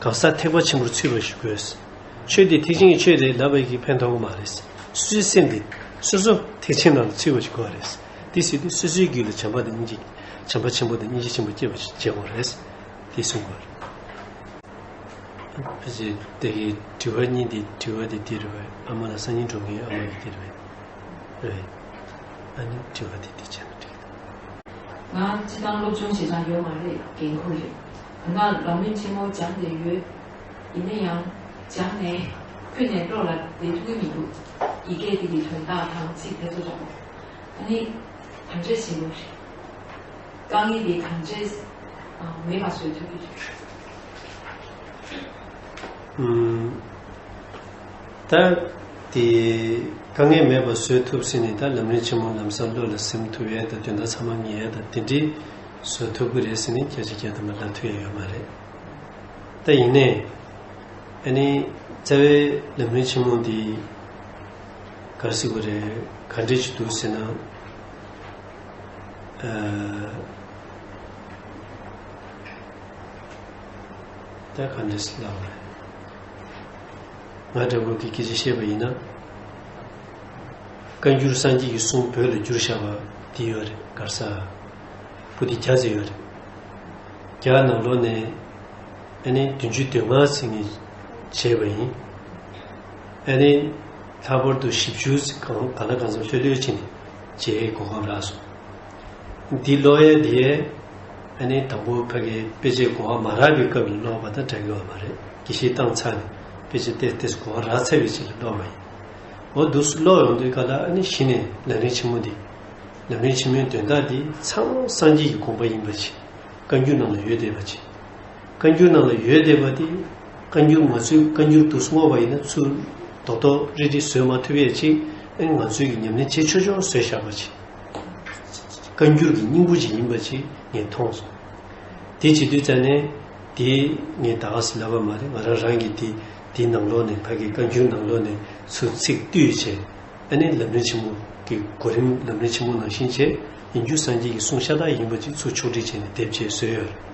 གང་ཟག་ཐེག་པ་ཆེན་པོར་ཚུད་པ་ཞིག་དགོས། ཆོས་དེ་ཐེག་ཆེན་གྱི་ཆོས་རེད་ལབ་པ་ཡིས་ཕན་ཐོགས་ཀྱི་མ་རེད། སོ་སོའི་སེམས་དེ་སོ་སོ་ཐེག་ཆེན་ནང་ལ་ཚུད་པ་ཞིག་དགོས་པ་རེད། དེ་ཟེར་དུས་སོ་སོའི་རྒྱུད་ལ་བྱམས་པ་དང་སྙིང་རྗེ། བྱམས་པ་ཆེན་པོ་དང་སྙིང་རྗེ་ཆེན་པོ་སྐྱེ་བ་ཞིག་བྱེད་དགོས་རེད། དེ་གསུངས་པ་རེད། ཕལ་ཆེར་དེ་གི་དྲི་བ་གཉིས་དེ། དྲི་བ་དེ་འདི་རེད་པས། ཨ་མ་ལ་སང་ཉིན་འགྲོ་མཁན་ཨ་མ་གི་དེ་རེད་པས། རེད། ཨ་ནི་དྲི་བ་དེ་འདི་བྱས་ན་འགྲིག་གི་འདུག་ང་སྤྱིར་བཏང་སློབ་སྦྱོང་བྱེད་སྟངས་ཡོད་མ་རེད། འགན་ཁུར་རེད། ད་ང་ལམ་རིམ་ཆེན་མོ་སྦྱངས་བསྡད་ཡོད། ཡིན་ན་ཡང་སྦྱངས་ནས་ཁྱོན་ནས་བློ་ལ་བསྡད་ཐུབ་ཀྱི་མི་འདུག་ཡི་གེ་དེ་གི་དོན་དག་དང་ཚིག་དེ་ཚོ་འདྲ་པོ། ཨ་ནི་གང་འདྲས་ཞིག་རེད། དཀའ་ངལ་དེ་གང་འདྲས་མེད་པ་བཟོ་ཐུབ་ཀྱི་རེད། ཨུམ། ད་དེ་དཀའ་ངལ་མེད་པ་བཟོ་ཐུབ་ཟེར་ནས། ད་ལམ་རིམ་ཆེན་མོ་ལམ་སང་བློ་ལ་སིམ་ཐུབ་ཡས་དང་། དོན་དག་ཚང་མ་ངེས་ཡས་དང་། དེ་འདྲས་བཟོ་ཐུབ་ཀྱི་རེད་ཟེར་ནས་སྐད་ཆ་བརྒྱབ་དུས་མ་ལབ་ཐུབ་ཡས་ཡོད་མ་རེད། ད་ཡིན་ནའི། ཨ་ནི་རྩ་བའི་ལམ་རིམ་ཆེན་མོ་འདི་ག་རེ་ཟེར་དགོས་རེད། ག་འདྲས་ཅིག་འདུག་ཟེར་ན། ཨ། ད་ག་འདྲས་ལབ་རེད། ང་འདྲ་པོ་གི་སྐད་ཆ་བཤད་པ་ཡིན་ན། བཀའ་འགྱུར་སངས་རྒྱས་ཀྱི་གསུང་བོད་ལ་བསྒྱུར་བཞག་པ་འདི་ཡོད་རེད། ག་རེ་ཟེར། པོ་ཏི་བརྒྱ་ཙམ་ཡོད་རེད། བརྒྱ་ནང་ལོགས་ནས་ཨ་ནི་བདུན་ཅུ་དོན་ལྔ་ཙམ་གྱིས་བྱས་པ་ཡིན། ཨ་ནི་ལྷག་པར་དུ་བཞི་བཅུ་ཙམ་གང་གང་ལ་གང་འཚམ་ལྷོད་ལྷོད་བྱས་ནས་བྱེད་གོ་སྐབས་རག་སོང་། འདི་ཀློག་ཡས་འདི་ཨ་ནི་དང་པོ་ཕ་གིའི་དཔེ་ཆའི་གོ་བ་མ་རག་པའི་སྐབས་ལ་ཀློག་པ་དང་འདྲ་གི་ཡོད་མ་རེད། དགེ་བཤེས་བཏང་ཚར་ནས་དཔེ་ཆ་ཏོག་ཙམ་གོ་བ་རག་ཚར་བའི་རྗེས་ལ་ཀློག་པ་ཡིན། འོ་འདུག་སེ་ཀློག་ཡོང་དུས་ག་ལ་ཨ་ནི་གཞི་ནས་ལམ་རིམ་ཆེན་མོ་འདི། ལམ་རིམ་ཆེན་མོའི་དོན་དག་འདི་ཚང་མ་སངས་རྒྱས་ཀྱི་དགོངས་པ་ཡིན་པ་ཅིག། བཀའ་འགྱུར་ནང་ལ་ཡོད་བསྡད་པ་ཅིག། བཀའ་འགྱུར་ནང་ལ་ཡོད་བསྡད་པ་དེ། བཀའ་འགྱུར་ང་ཚོས་བཀའ་འགྱུར་འདུག་སེ་བསྔོགས་པ་ཡིན་ན་ཚུར་རྡོག་རྡོག་རིལ་རིལ་བཟོས་མ་ཐུབ་ཡས་ཅིག། ཨ་ནི་ང་ཚོས་ཀྱི་ཉམས་ལེན་བྱེད་ཆོག་ཆོག་བཟོས་བཞག་པ་ཅིག། བཀའ་འགྱུར་གྱི་སྙིང་པོ་ཅིག་ཡིན་པ་ཅིག་ངས་མཐོང་སོང་། དེ་བྱེད་དུས་ཙ་ནས་དེ་ངས་ད་ག་སེ་ལབ་པ་མ་རེད། ང་རང་རང་གིས་དེ་དེའི་ནང་ལོགས་ནས་ཕ་གི་བཀའ་འགྱུར་ནང་ལོགས་ནས་ཚུར་ཚིག་བཏུས་བྱས། ཨ་ནི་ལམ་རིམ་ཆེན་མོ་གི་གོ་རིམ་ལམ་རིམ་ཆེན་མོ་ནང་བཞིན་བྱས། ཡིན་རྒྱུ་སངས་རྒྱས་ཀྱི་གསུང་ཤ་སྟག་ཡིན་པ་ཅིག་ཚུར་ཕྱོགས་སྒྲིག་བྱས་ནས་དེབ་ཅིག་བཟོས་ཡོད་རེད།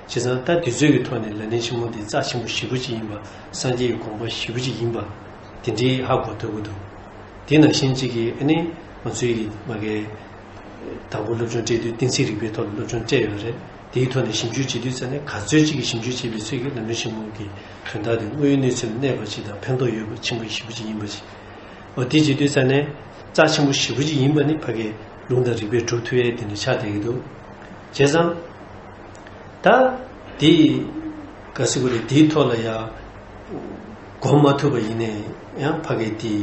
བྱས་ཙང་ད་དུས་ཚོད་ཀྱི་ཐོག་ནས་ལམ་རིམ་ཆེན་མོ་འདི་རྩ་ཆེན་པོ་ཞེ་པོ་ཅིག་ཡིན་པ། སངས་རྒྱས་ཀྱི་དགོངས་པ་ཞེ་པོ་ཅིག་ཡིན་པ། དེ་འདྲའི་ཧ་གོ་ཐུབ་ཀྱི་འདུག། དེ་ནང་བཞིན་ཅིག་གིས་ཨ་ནི་ང་ཚོའི་མ་གི་དང་པོ་སློབ་སྦྱོང་སྤྲད་དུས་གཏན་ཚིགས་རིག་པའི་ཐོག་ལ་སློབ་སྦྱོང་སྤྲད་ཡོད་རེད། དེའི་ཐོག་ནས་ཞིབ་འཇུག་བྱེད་དུས་ཙ་ནས་ག་ཚོད་ཅིག་གིས་ཞིབ་འཇུག་བྱས་པའི་ཚོད་ཀྱིས་ལམ་རིམ་ཆེན་མོ་གི་དོན་དག་དེ་དངོས་ཡོད་གནས་ཚུལ་ལ་གནས་པ་ཅིག་དང་ཕན་ཐོགས་ཡོད་པ་ཆེན་པོ་ཞེ་པོ་ཅིག་ཡིན་པ་ཅིག། འོ་དེ་བྱེད་དུས་ཙ་ནས་རྩ་ཆེན་པོ་ཞེ་པོ་ཅིག་ཡིན་པ་ནི་ཕ་གིའི་ལུང་དང་རིགས་པས་སྒྲུབ་ཐུབ་ཡས་དེ་འདྲ་ཆགས་བསྡད་ཀྱི་འདུག། བྱས་ཙང་། ད་དེ་ག་ཟེར་དགོས་རེད། དེའི་ཐོག་ལ་ཡ་གོམས་མ་ཐུབ་པ་ཡིན་ནའི་ཡང་ཕ་གིའི་དེ་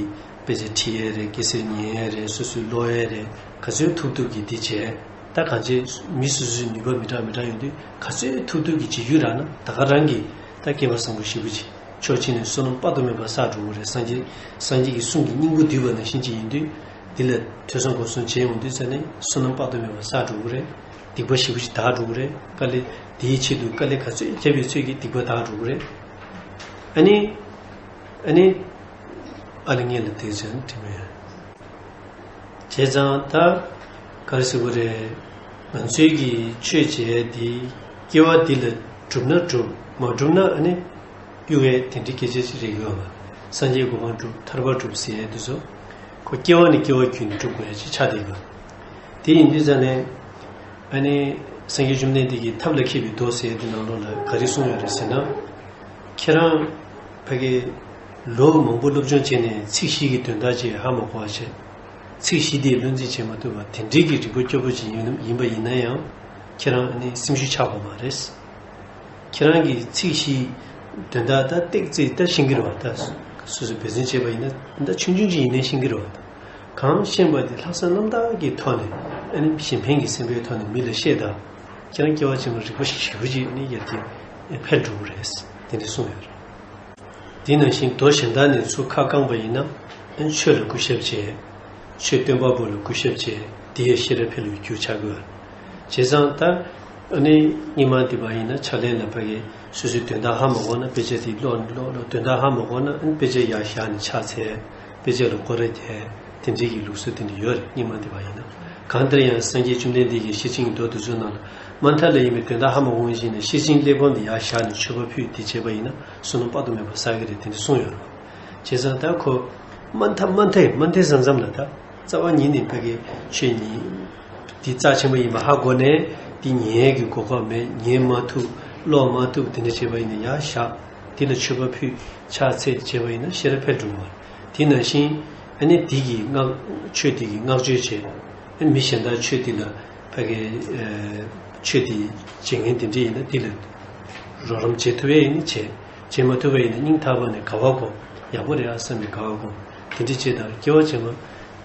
དཔེ་ཆ་ཁྲིད་ཡས་རེད། སྐད་ཆ་ཉན་ཡས་རེད། སོ་སོས་ཀློག་ཡས་རེད། ག་ཚོད་ཐུབ་ཐུབ་ཀྱིས་དེ་བྱས། ད་གང་བྱས་མི་སོ་སོའི་ནུས་པ་མི་འདྲ་མི་འདྲ་ཡོང་དུས་ག་ཚོད་ཐུབ་ཐུབ་ཀྱིས་བྱེད་རྒྱུ་རག་ན་ད་ག་རང་གིས་ད་སྐལ་བ་བཟང་པོ་ཞེ་པོ་ཅིག། ཕྱོགས་གཅིག་ནས་བསོད་ནམས་དཔག་ཏུ་མེད་པ་བསགས་འགྲོ་གི་རེད། སངས་རྒྱས་སངས་རྒྱས་ཀྱི་གསུང་གི་སྙིང་པོ་བསྡུས་པ་ནང་བཞིན་ཅིག་ཡིན་དུས། འདི་ལ་ཐོས་བསམ་སྒོམ་གསུམ་བྱས་ཡོང་དུས་ཙ་ནས་བསོད་ནམས་དཔག་ཏུ་མེད་པ་བསགས་འགྲོ་གི་རེད། སྡིག་པ་ཞེ་པོ་ཅིག་དག་འགྲོ་གི་རེད། དཀའ་ལས་དེའི་ཆེད་དུ་དཀའ་ལས་ག་ཚོད་བརྒྱབ་པའི་ཚོད་ཀྱིས་སྡིག་པ་དག་འགྲོ་གི་རེད། ཨ་ནི། ཨ་ནི། ཨ་ལས་ངན་ལ་དེ་ཚོ་དྲི་མེད། བྱས་ཙང་ད་ག་རེ་ཟེར་དགོས་རེད། ང་ཚོའི་གི་ཆོས་བྱེད་ཡས་དེ་སྐྱེ་བ་འདི་ལ་གྲུབ་ན་གྲུབ། མ་གྲུབ་ན་ཨ་ནི་གཡུག་ཡས་དེ་འདྲའི་སྐད་ཆ་ཅིག་རེད་ཡོད་པ། སངས་རྒྱས་གོ་འཕང་སྒྲུབ། ཐར་པ་སྒྲུབ་ཟེར་ཡས་དེ་ཚོ་ཁོ་སྐྱེ་བ་ནས་སྐྱེ་བ་བརྒྱུད་ནས་སྒྲུབ་དགོས་ཡས་ཅིག་ཆགས་བསྡད་ཡོད། དེ་ཡིན་དུས་ཙ་ནས་ཨ་ནི་སངས་རྒྱས་བཅོམ་ལྡན་འདས་ཀྱིས་ཐབས་ལ་མཁས་པའི་མདོ་ཟེར་ཡས་དེ་ནང་ལོགས་ལ་ག་རེ་གསུངས་ཡོད་རེད་ཟེར་ན། ཁྱེད་རང་ཕ་གི་ལོ་མང་པོ་སློབ་སྦྱོང་བྱས་ནས་ཚིག་བཞི་གི་དོན་དག་ཅིག་ཧ་མ་གོ་བ་བྱས། ཚིག་བཞི་དེ་བློ་འཛིན་བྱེད་མ་ཐུབ་པ་དེ་འདྲའི་གི་རིག་པ་སྐྱོ་པོ་ཅིག་ཡིན་ཡིན་པ་ཡིན་ན་ཡང་། ཁྱེད་རང་ནི་སེམས་ཤུགས་ཆག་པ་མ་རེད། ཁྱེད་རང་གིས་ཚིག་བཞིའི་དོན་དག་ད་ཏོག་ཙམ་ད་ཤེས་ཀྱི་རེད་བ། ད་སོ་སོས་འབད་བརྩོན་བྱས་པ་ཡིན་ན་ད་ཆུང་ཆུང་ཅིག་ཡིན་ནའི་ཤེས་ཀྱི་རེད་བ། ད་གང་ཤེས་པ་དེ་ལྷག་བསམ་རྣམ་དག་གི་ཐོག་ནས་ཨ་ནི་གཞན་ཕན་གྱི་སེམས་པའི་ཐོག་ནས་མི་ལ་བཤད་དང་། ཁྱེད་རང་སྐྱེ་བ་ཕྱི་མར་རིག་པ་ཞིག་ཞེ་པོ་ཅིག་ནི་ཡར་རྒྱས་འཕེལ་འགྲོ་གི་རེད། དེ་འདྲ་གསུངས་ཡོད་རེད། དེ་ནང་བཞིན་མདོ་གཞན་དག་ནས་ཚུར་ཁ་བསྐངས་པ་ཡིན་ན། ཨ་ནི་ཆོས་ལ་གུས་ཞབས་བྱས། ཆོས་སྟོན་པ་པོ་ལ་གུས་ཞབས་བྱས། དེ་ཡི་ཤེས་རབ་འཕེལ་བའི་རྒྱུ་ཆགས་ཀྱི་ཡོད། བྱས་ཙང་ད་ཨ་ནི་སྔོན་མ་དེ་བ་ཡིན་ན་ཕྱག་ལེན་ལ་ཕ་གི་སོ་སོའི་དོན་དག་ཧ་མ་གོ་ན་དཔེ་ཆ་དེ་ཀློག་ཀློག་ཀློག་དོན་དག་ཧ་མ་གོ་ན་ཨ་ནི་དཔེ་ཆ་ཡར་བཞག་ནས་ཕྱག་འཚལ། དཔེ་ཆ་ལ་སྐོར་ར་རྒྱག་དེ་འདྲའི་གི་ལུགས་སྲོལ་དེ་འདྲ་ཡོད་རེད། སྔོན་མ་དེ་བ་ཡིན་ན། གང་ལྟར་ཡང་སངས་རྒྱས་བཅོམ་ལྡན་འདས་ཀྱིས་ཤེར་ཕྱིན་གྱི་མདོ་འདི་ཚོའི་ནང་ལ་མ་མཐའ་ལ་ཡིན་པའི་དོན་དག་ཧ་མ་གོ་བ་ཞིག་ནས་ཤེར་ཕྱིན་སླེབས་དགོངས་དེ་ཡར་བཞག་ནས་མཆོད་པ་ཕུལ་དེ་བྱས་པ་ཡིན་ན་བསོད་ནམས་དཔག་ཏུ་མེད་པ་བསགས་ཀྱི་རེད། དེ་འདྲ་གསུངས་ཡོད་རེད། བྱས་ཙང་ད་ཁོ་མ་མཐའ་མ་མཐའ་མ་མཐའི་མཚམས་མཚམས་ལ་ད་རྩ་བ་ཉིད་ནས་ཕ་གི་ཆོས་ཉིད་འདི་རྩ་ཆེན་པོ་ཡིན་པ་ཧ་གོ་ནས་འདི་ཉན་ཡས་ཀྱི་གོ་སྐབས་མེད། ཉན་མ་ཐུབ། ཀློག་མ་ཐུབ། དེ་འདྲ་བྱས་པ་ཡིན་ན་ཡར་བཞག་དེ་ལ་མཆོད་པ་ཕུལ། ཕྱག་འཚལ་བྱས་པ་ཡིན་ན་ཤེས་རབ་འཕེལ་འགྲོ་བ། དེ་ནང་བཞིན་ཨ་ནི་དེ་གི་སྔགས་ཆོས་དེ་གི་བསྔགས་བརྗོད་བྱས། ཨ་ནི་མི་གཞན་དག་ཆོས་དེ་ལ་ཕ་གི་ཨ་ཆོས་དེ་བྱེད་མཁན་དེ་འདྲ་ཡིན་ན་དེ་ལ་རོགས་རམ་བྱེད་ཐུབ་ཡས་ཡིན་ན་བྱས། བྱེད་མ་ཐུབ་པ་ཡིན་ན་སྙིང་ཐག་པ་ནས་དགའ་བ་སྒོམ། ཡག་པོ་རེད་ཨ་བསམ་པའི་དགའ་བ་སྒོམ། དེ་འདྲ་བྱས་དང་སྐྱེ་བ་ཕྱི་མ་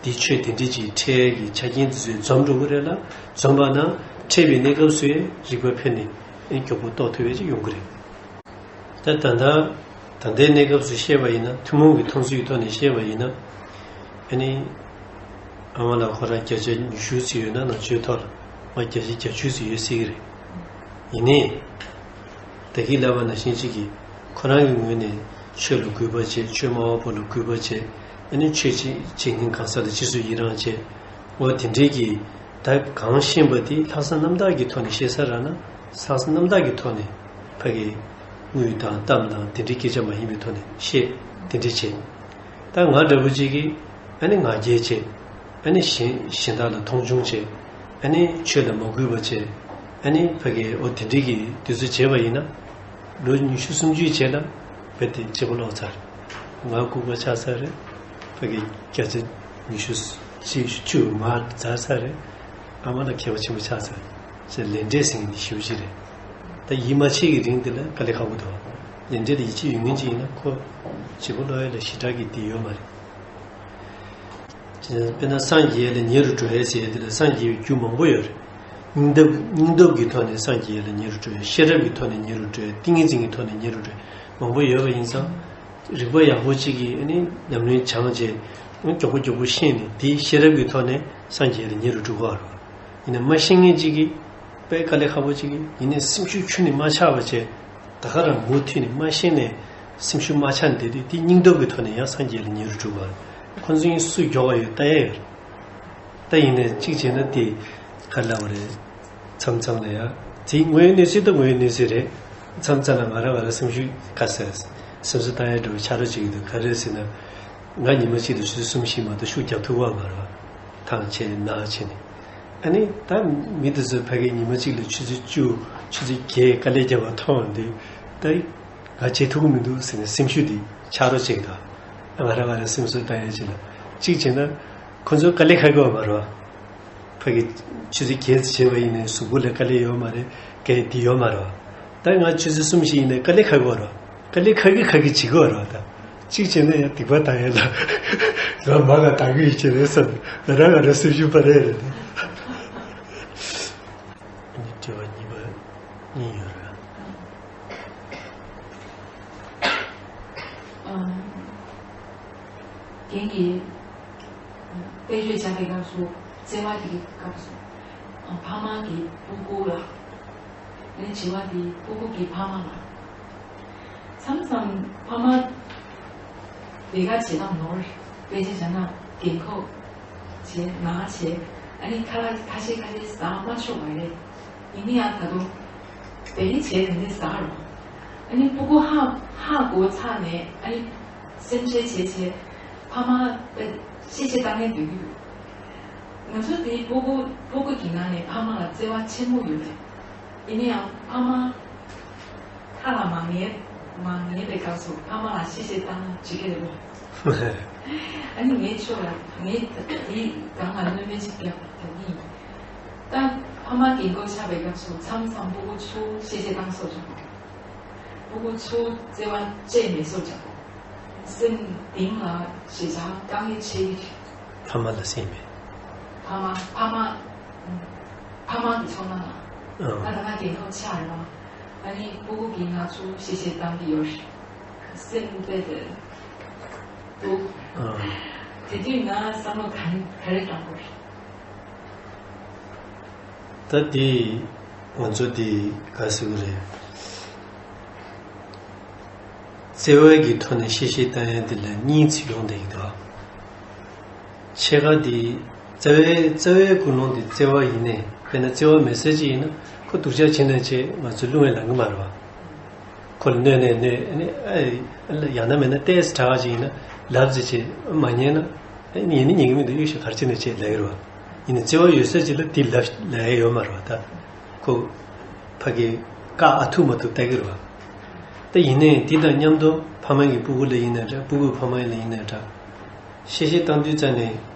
འདི་ཆོས་དེ་འདྲ་ཅིག་འཕྲད་ཀྱི་ཆ་རྐྱེན་དེ་ཚོས་འཛོམས་འགྲོ་གི་རེད་ལ། འཛོམས་པ་ན་འཕྲད་པའི་གནས་སྐབས་སུ་ཡང་རིག་པ་འཕེལ་ནས་ཨ་ནི་མགྱོགས་པོ་རྟོགས་ཐུབ་ཡས་ཅིག་ཡོང་གི་རེད། ད་ད་ལྟ་ད་ལྟའི་གནས་སྐབས་སུ་བཤད་པ་ཡིན་ན། ཐུན་མོང་གི་མཐོང་ཚུལ་གྱི་ཐོག་ནས་བཤད་པ་ཡིན་ན། ཨ་ནི་ཨ་མ་ལགས་ཁོ་རང་བརྒྱ་ཆ་ཉི་ཤུ་ཙམ་ཡོད་ན་ནང་ཆོས་ཐོག་ལ་ང་བརྒྱ་ཆ་བརྒྱད་ཅུ་ཙམ་ཡོད་སྲིད་ཀྱི་རེད། ཡིན་ནའི་ད་གིན་ལབ་པ་ནང་བཞིན་ཅིག་གིས་ཁོ་རང་གི་ངོས་ནས་ ཆོས་ལ་གུས་པ་བྱེད། ཆོས་སྨྲ་བ་པོ་ལ་གུས་པ་བྱེད། ཨ་ནི་ཆོས་བྱེད་བྱེད་མཁན་གང་ཟག་ལ་རྗེས་སུ་ཡི་རང་བྱེད། འོ་དེ་འདྲའི་གི་ད་གང་ཤེས་པ་དེ་ལྷག་བསམ་རྣམ་དག་གི་ཐོག་ནས་ཤེས་ས་རག་ན། ལྷག་བསམ་རྣམ་དག་གི་ཐོག་ནས་ཕ་གི་དངུལ་དང་གཏམ་དང་དེ་འདྲའི་སྐད་ཆ་མ་ཡིན་པའི་ཐོག་ནས་བཤད། དེ་འདྲ་བྱེད། ད་ང་འདྲ་པོ་ཅིག་གིས་ཨ་ནི་ང་རྒྱལ་བྱེད། ཨ་ནི་གཞན་གཞན་དག་ལ་མཐོང་ཆུང་བྱེད། ཨ་ནི་ཆོས་ལ་མ་གུས་པ་བྱེད། ཨ་ནི་ཕ་གི་འོ་དེ་འདྲའི་གི་དུས་ཚོད་བྱས་པ་ཡིན་ན། ལོ་ཉི་ཤུ་སུམ་ཅུའི་རྗེས་ལ་རྦད་དེ་བྱེད་པོ་ལོག་ཚར། ང་ལྐུགས་པ་ཆགས་ཚར་རེད། ཕ་གི་བརྒྱ་ཆ་ཉི་ཤུ་བཅུ་མར་འཛག་ཚར་རེད། ཨ་མ་ལ་མཁས་པ་ཆེན་པོ་ཆགས་ཚར་རེད། ལས་འབྲས་ཟིན་ནི་ཞེ་པོ་ཅིག་རེད། ད་ཡིད་མ་ཆེས་ཀྱི་རིང་འདི་ལ་དཀའ་ལས་ཁག་པོ་འདུག་ལས་འབྲས་ལ་ཡིད་ཆེས་ཡོད་མཁན་ཅིག་ཡིན་ན་ཁོ་བྱེད་པོ་ལོག་ཡ་ལ་ཞེ་དྲག་གི་དེ་ཡོད་མ་རེད། དཔེར་ན་སངས་རྒྱས་ལ་ཉེ་རུ་འགྲོ་ཡས་ཟེར་ཡས་དེ་ལ་སངས་རྒྱས་པའི་རྒྱུ་མང་པོ་ཡོད་རེད། སྙིང་སྟོབས་སྙིང་སྟོབས་ཀྱི་ཐོག་ནས་སངས་རྒྱས་ལ་ཉེ་རུ་འགྲོ་ཡས། ཤེས་རབ་ཀྱི་ཐོག་ནས་ཉེ་རུ་འགྲོ་ཡས། ཏིང་ངེ་འཛིན་གྱི་ཐོག་ནས་ཉེ་རུ་འགྲོ་ཡས་མང་པོ་ཡོད་པ་ཡིན་ཙང་། རིག་པ་ཡག་པོ་གཅིག་གིས་ཨ་ནི་ཉམས་ལེན་སྦྱངས་བྱས། མགྱོགས་པོ་མགྱོགས་པོ་ཤེས་ནས་དེའི་ཤེས་རབ་ཀྱི་ཐོག་ནས་སངས་རྒྱས་ལ་ཉེ་རུ་འགྲོ་གི་ཡོད་རེད། ཡིན་ན་མ་ཤེས་མཁན་གཅིག་གིས་དཔེ་དཀའ་ལས་ཁག་པོ་གཅིག་གིས་ཡིན་ནའི་སེམས་ཤུགས་ཁྱོན་ནས་མ་ཆག་པ་བྱས། ད་ག་རང་མུ་མཐུད་ནས་མ་ཤེས་ནས་སེམས་ཤུགས་མ་ཆག་ནས་བསྡད་དུས་དེ་སྙིང་སྟོབས་ཀྱི་ཐོག་ནས་ཡང་སངས་རྒྱས་ལ་ཉེ་རུ་འགྲོ་བ། ཁོ་ཚོ་གཉིས་སུ་མགྱོགས་པ་ཡོད་ལྟ་ཡས་ཡོད། ད་ཡིན་ནའི་གཅིག་བྱས་ན་དེ་ག་ལབ་པ་རེད། མཚམས་མཚམས་ལ་ཡང་དེ་དངོས་ཡོད་གནས་ཚུལ་ད་དངོས་ཡོད་གནས་ཚུལ་རེད། མཚམས་མཚམས་ལ་ང་རང་ང་རང་སེམས་ཤུགས་དཀའ་ཟེར། སེམས་གསོ་བཏང་ཡས་འགྲོ་ཆ་རོགས་བྱེད་ཀྱི་འདུག་ག་རེ་ཟེར་ན། ང་ཉི་མ་གཅིག་ལ་ཆུ་ཚོད་གསུམ་བཞི་མ་གཏོགས་ཤུགས་རྒྱབ་ཐུབ་པ་མ་རེད་བ། ཐང་ཆད་ནས་ནག་ཆད་ནས། ཨ་ནི་ད་མི་དེ་ཚོ་ཕ་གི་ཉི་མ་གཅིག་ལ་ཆུ་ཚོད་བཅུ་ཆུ་ཚོད་བརྒྱད་དཀའ་ལས་བརྒྱབ་པ་མཐོང་དུས། ད་ང་བྱེད་ཐུབ་ཀྱི་མི་འདུག་ཟེར་ནས་སེམས་ཤུགས་དེ་ཆག་རོགས་བྱེད་ཀྱི་འདུག་ང་རང་ང་རང་སེམས་གསོ་བཏང་ཡས་ཅིག་ལ་གཅིག་བྱས་ན། ཁོ་ཚོ་དཀའ་ལས་ཁག་གི་བ་མ་རེད་བ། ཕ་གི་ཆུ་ཚོད་བརྒྱད་ཙམ་བྱས་པ་ཡིན་ནའི་གཟུགས་པོ་ལ་དཀའ་ལས་ཡོད་མ་རེད། གལ་ཏེ་ཡོད་མ་རེད་བ། ད་ང་ཆུ་ཚོད་གསུམ་བཞི་ཡིན་ནའི་དཀའ་ལས་ཁག་གི་བ་རེད་བ། དཀའ་ལས་ཁག་གི་ཁག་གི་བྱེད་ཀྱི་བ་རེད་བ། ད་གཅིག་བྱས་ན་ཡང་སྡིག་པ་བཏང་ཡས་ལ་ང་མ་ལ་བཏང་གི་ཡོད་ཀྱི་རེད་བསམ། ང་རང་ང་རང་སེམས་ཤུགས་སྤར་ཡས་རེད་ད། ཨ་ནི་དྲི་བ་གཉིས་པ་གཉིས་ཡོད་རེད། ཨ། རྒན་གྱིས་དཔེ་བརྗོད་བྱ་བའི་སྐབས་སུ་བརྩེ་བ་དེ་གི་སྐབས་སུ། ཨ། ཕ་མ་གི་སྤུ་གུ་ལ། ཨ་ནི་བྱི་བ་དེ་སྤུ་གུ་གི་ཕ་མ་ལ། མཚམས་མཚམས་ཕ་མ་ལས་ཀ་བྱེད་སྟངས་ནོར། དཔེ་ཆ་བྱ་ན་རྒན་གོག་བྱེད་ནག་བྱེད། ཨ་ནི་ཁ་ལག་ཁ་ཤས་ཁ་ཤས་ཟ་མ་ཆོག་པ་རེད། ཡིན་ན་ཡང་ད་དུང་བེ་རི་བྱས་དེ་འདྲ་ཟ་རོགས། ཨ་ནི་སྤུ་གུ་ཧ་ཧ་གོ་ཚར་ནས་ཨ་ནི་སེམས་ཁྲལ་བྱས་བྱས་ཕ་མ་ལ་གཤེ་གཤེ་བཏང་ནས་སྡོད་ཀྱི་འདུག་ང་ཚོ་དེའི་སྤུ་གུ་སྤུ་གུ་གི་ནང་ནས་ཕ་མ་ལ་བརྩེ་བ་ཆེན་པོ་ཡོད་རེད། ཡིན་ན་ཡང་ཕ་མ་ཁ་ལ་མ་ཉན་མ་ཉན་པའི་སྐབས་སུ་ཕ་མ་ལ་གཤེ་གཤེ་བཏང་ན་འགྲིག་གི་རེད་པ། ཨ་ནི་ངའི་ཕྱོགས་ལ་ངའི་དེའི་སྒང་ལ་གནོད་མེད་ཅིག་བརྒྱབ་པ་དེ་ནི། ད་ཕ་མ་རྒན་གོག་ཆགས་པའི་སྐབས་སུ་མཚམས་མཚམས་སྤུ་གུ་ཚོ་གཤེ་གཤེ་བཏང་སོགས་བྱུང་། སྤུ་གུ་ཚོ་བརྩེ་བ་བཅད་མེད་སོགས་བྱུང་། སེམས་གཏིང་ལ་ཞེ་དྲག་དཀའ་ངལ་འཕྲད་ཀྱི་རེད། ཕ་མ་ལ་སེམས་མེད། ཕ་མ་ཕ་མ་ཕ་མ་གི་ཚོར་སྣང་ལ། ཨ། ད་ད་ང་རྒན་གོག་ཆགས་རེད་བ། ཨ་ནི་སྤུ་གུ་གིས་ང་ཚོ་གཤེ་གཤེ་བཏང་གི་ཡོད་རེད། སེམས་དཔེ་དེ་སྡུག་ཨ། དེ་དུས་ང་བསམ་བློ་ག་ག་རེ་བཏང་དགོས་རེད། ད་དེ་ང་ཚོ་དེ་ག་ཟེར་གི་རེད། བརྩེ་བའི་གི་ཐོག་ནས་གཤེ་གཤེ་བཏང་ཡ་དེ་ལ་གཉིས་ཚིག་ཡོང་བསྡད་ཀྱི་འདུག་ཕྱེད་ཀ་དེ་རྩ་བའི་རྩ་བའི་ཀུན་སློང་དེ་བརྩེ་བ་ཡིན་ནའི་དཔེར་ན་བརྩེ་བ་མེད་ས་ཅིག་ཡིན་ན་ཁོ་སྡུག་ཅག་བྱེད་ན་བྱེད་ང་ཚོ་བསླུ་བས་ལང་གི་མ་རེད་བ། ཁོ་ལ་གནོད་ནས་གནོད་ཨ་ནི་ཨ་ཡང་ན་མེད་ན་ཏོག་ཙམ་དྲག་ཅིག་ཡིན་ན་ལབ་ཙམ་བྱེད་མ་ཉན་ན་ཨ་ཉན་ནི་ཉན་གི་མི་འདུག་གཡུག་ཞིག་གར་ཕྱིན་ནས་བྱེད་ལབ་ཀྱི་རེད་བ། ཡིན་ནའི་བརྩེ་བ་ཡོད་ས་ཅིག་ལ་དེ་ལབ་ལབ་ཡ་ཡོད་མ་རེད་བ་ད། ཁོ་ཕ་གི་བཀག་ཨ་ཐུབ་མ་ཐུབ་ལྟ་གི་རེད་བ། ད་ཡིན་ནའི་དེ་དང་མཉམ་དུ་ཕ་མ་གི་སྤུ་གུ་ལ་ཡིན་ན་འདྲ་སྤུ་གུའི་ཕ་མ་ལ་ཡིན་ན་འདྲ། གཤེ་གཤེ་བཏང་དུས་ཙ་ནས།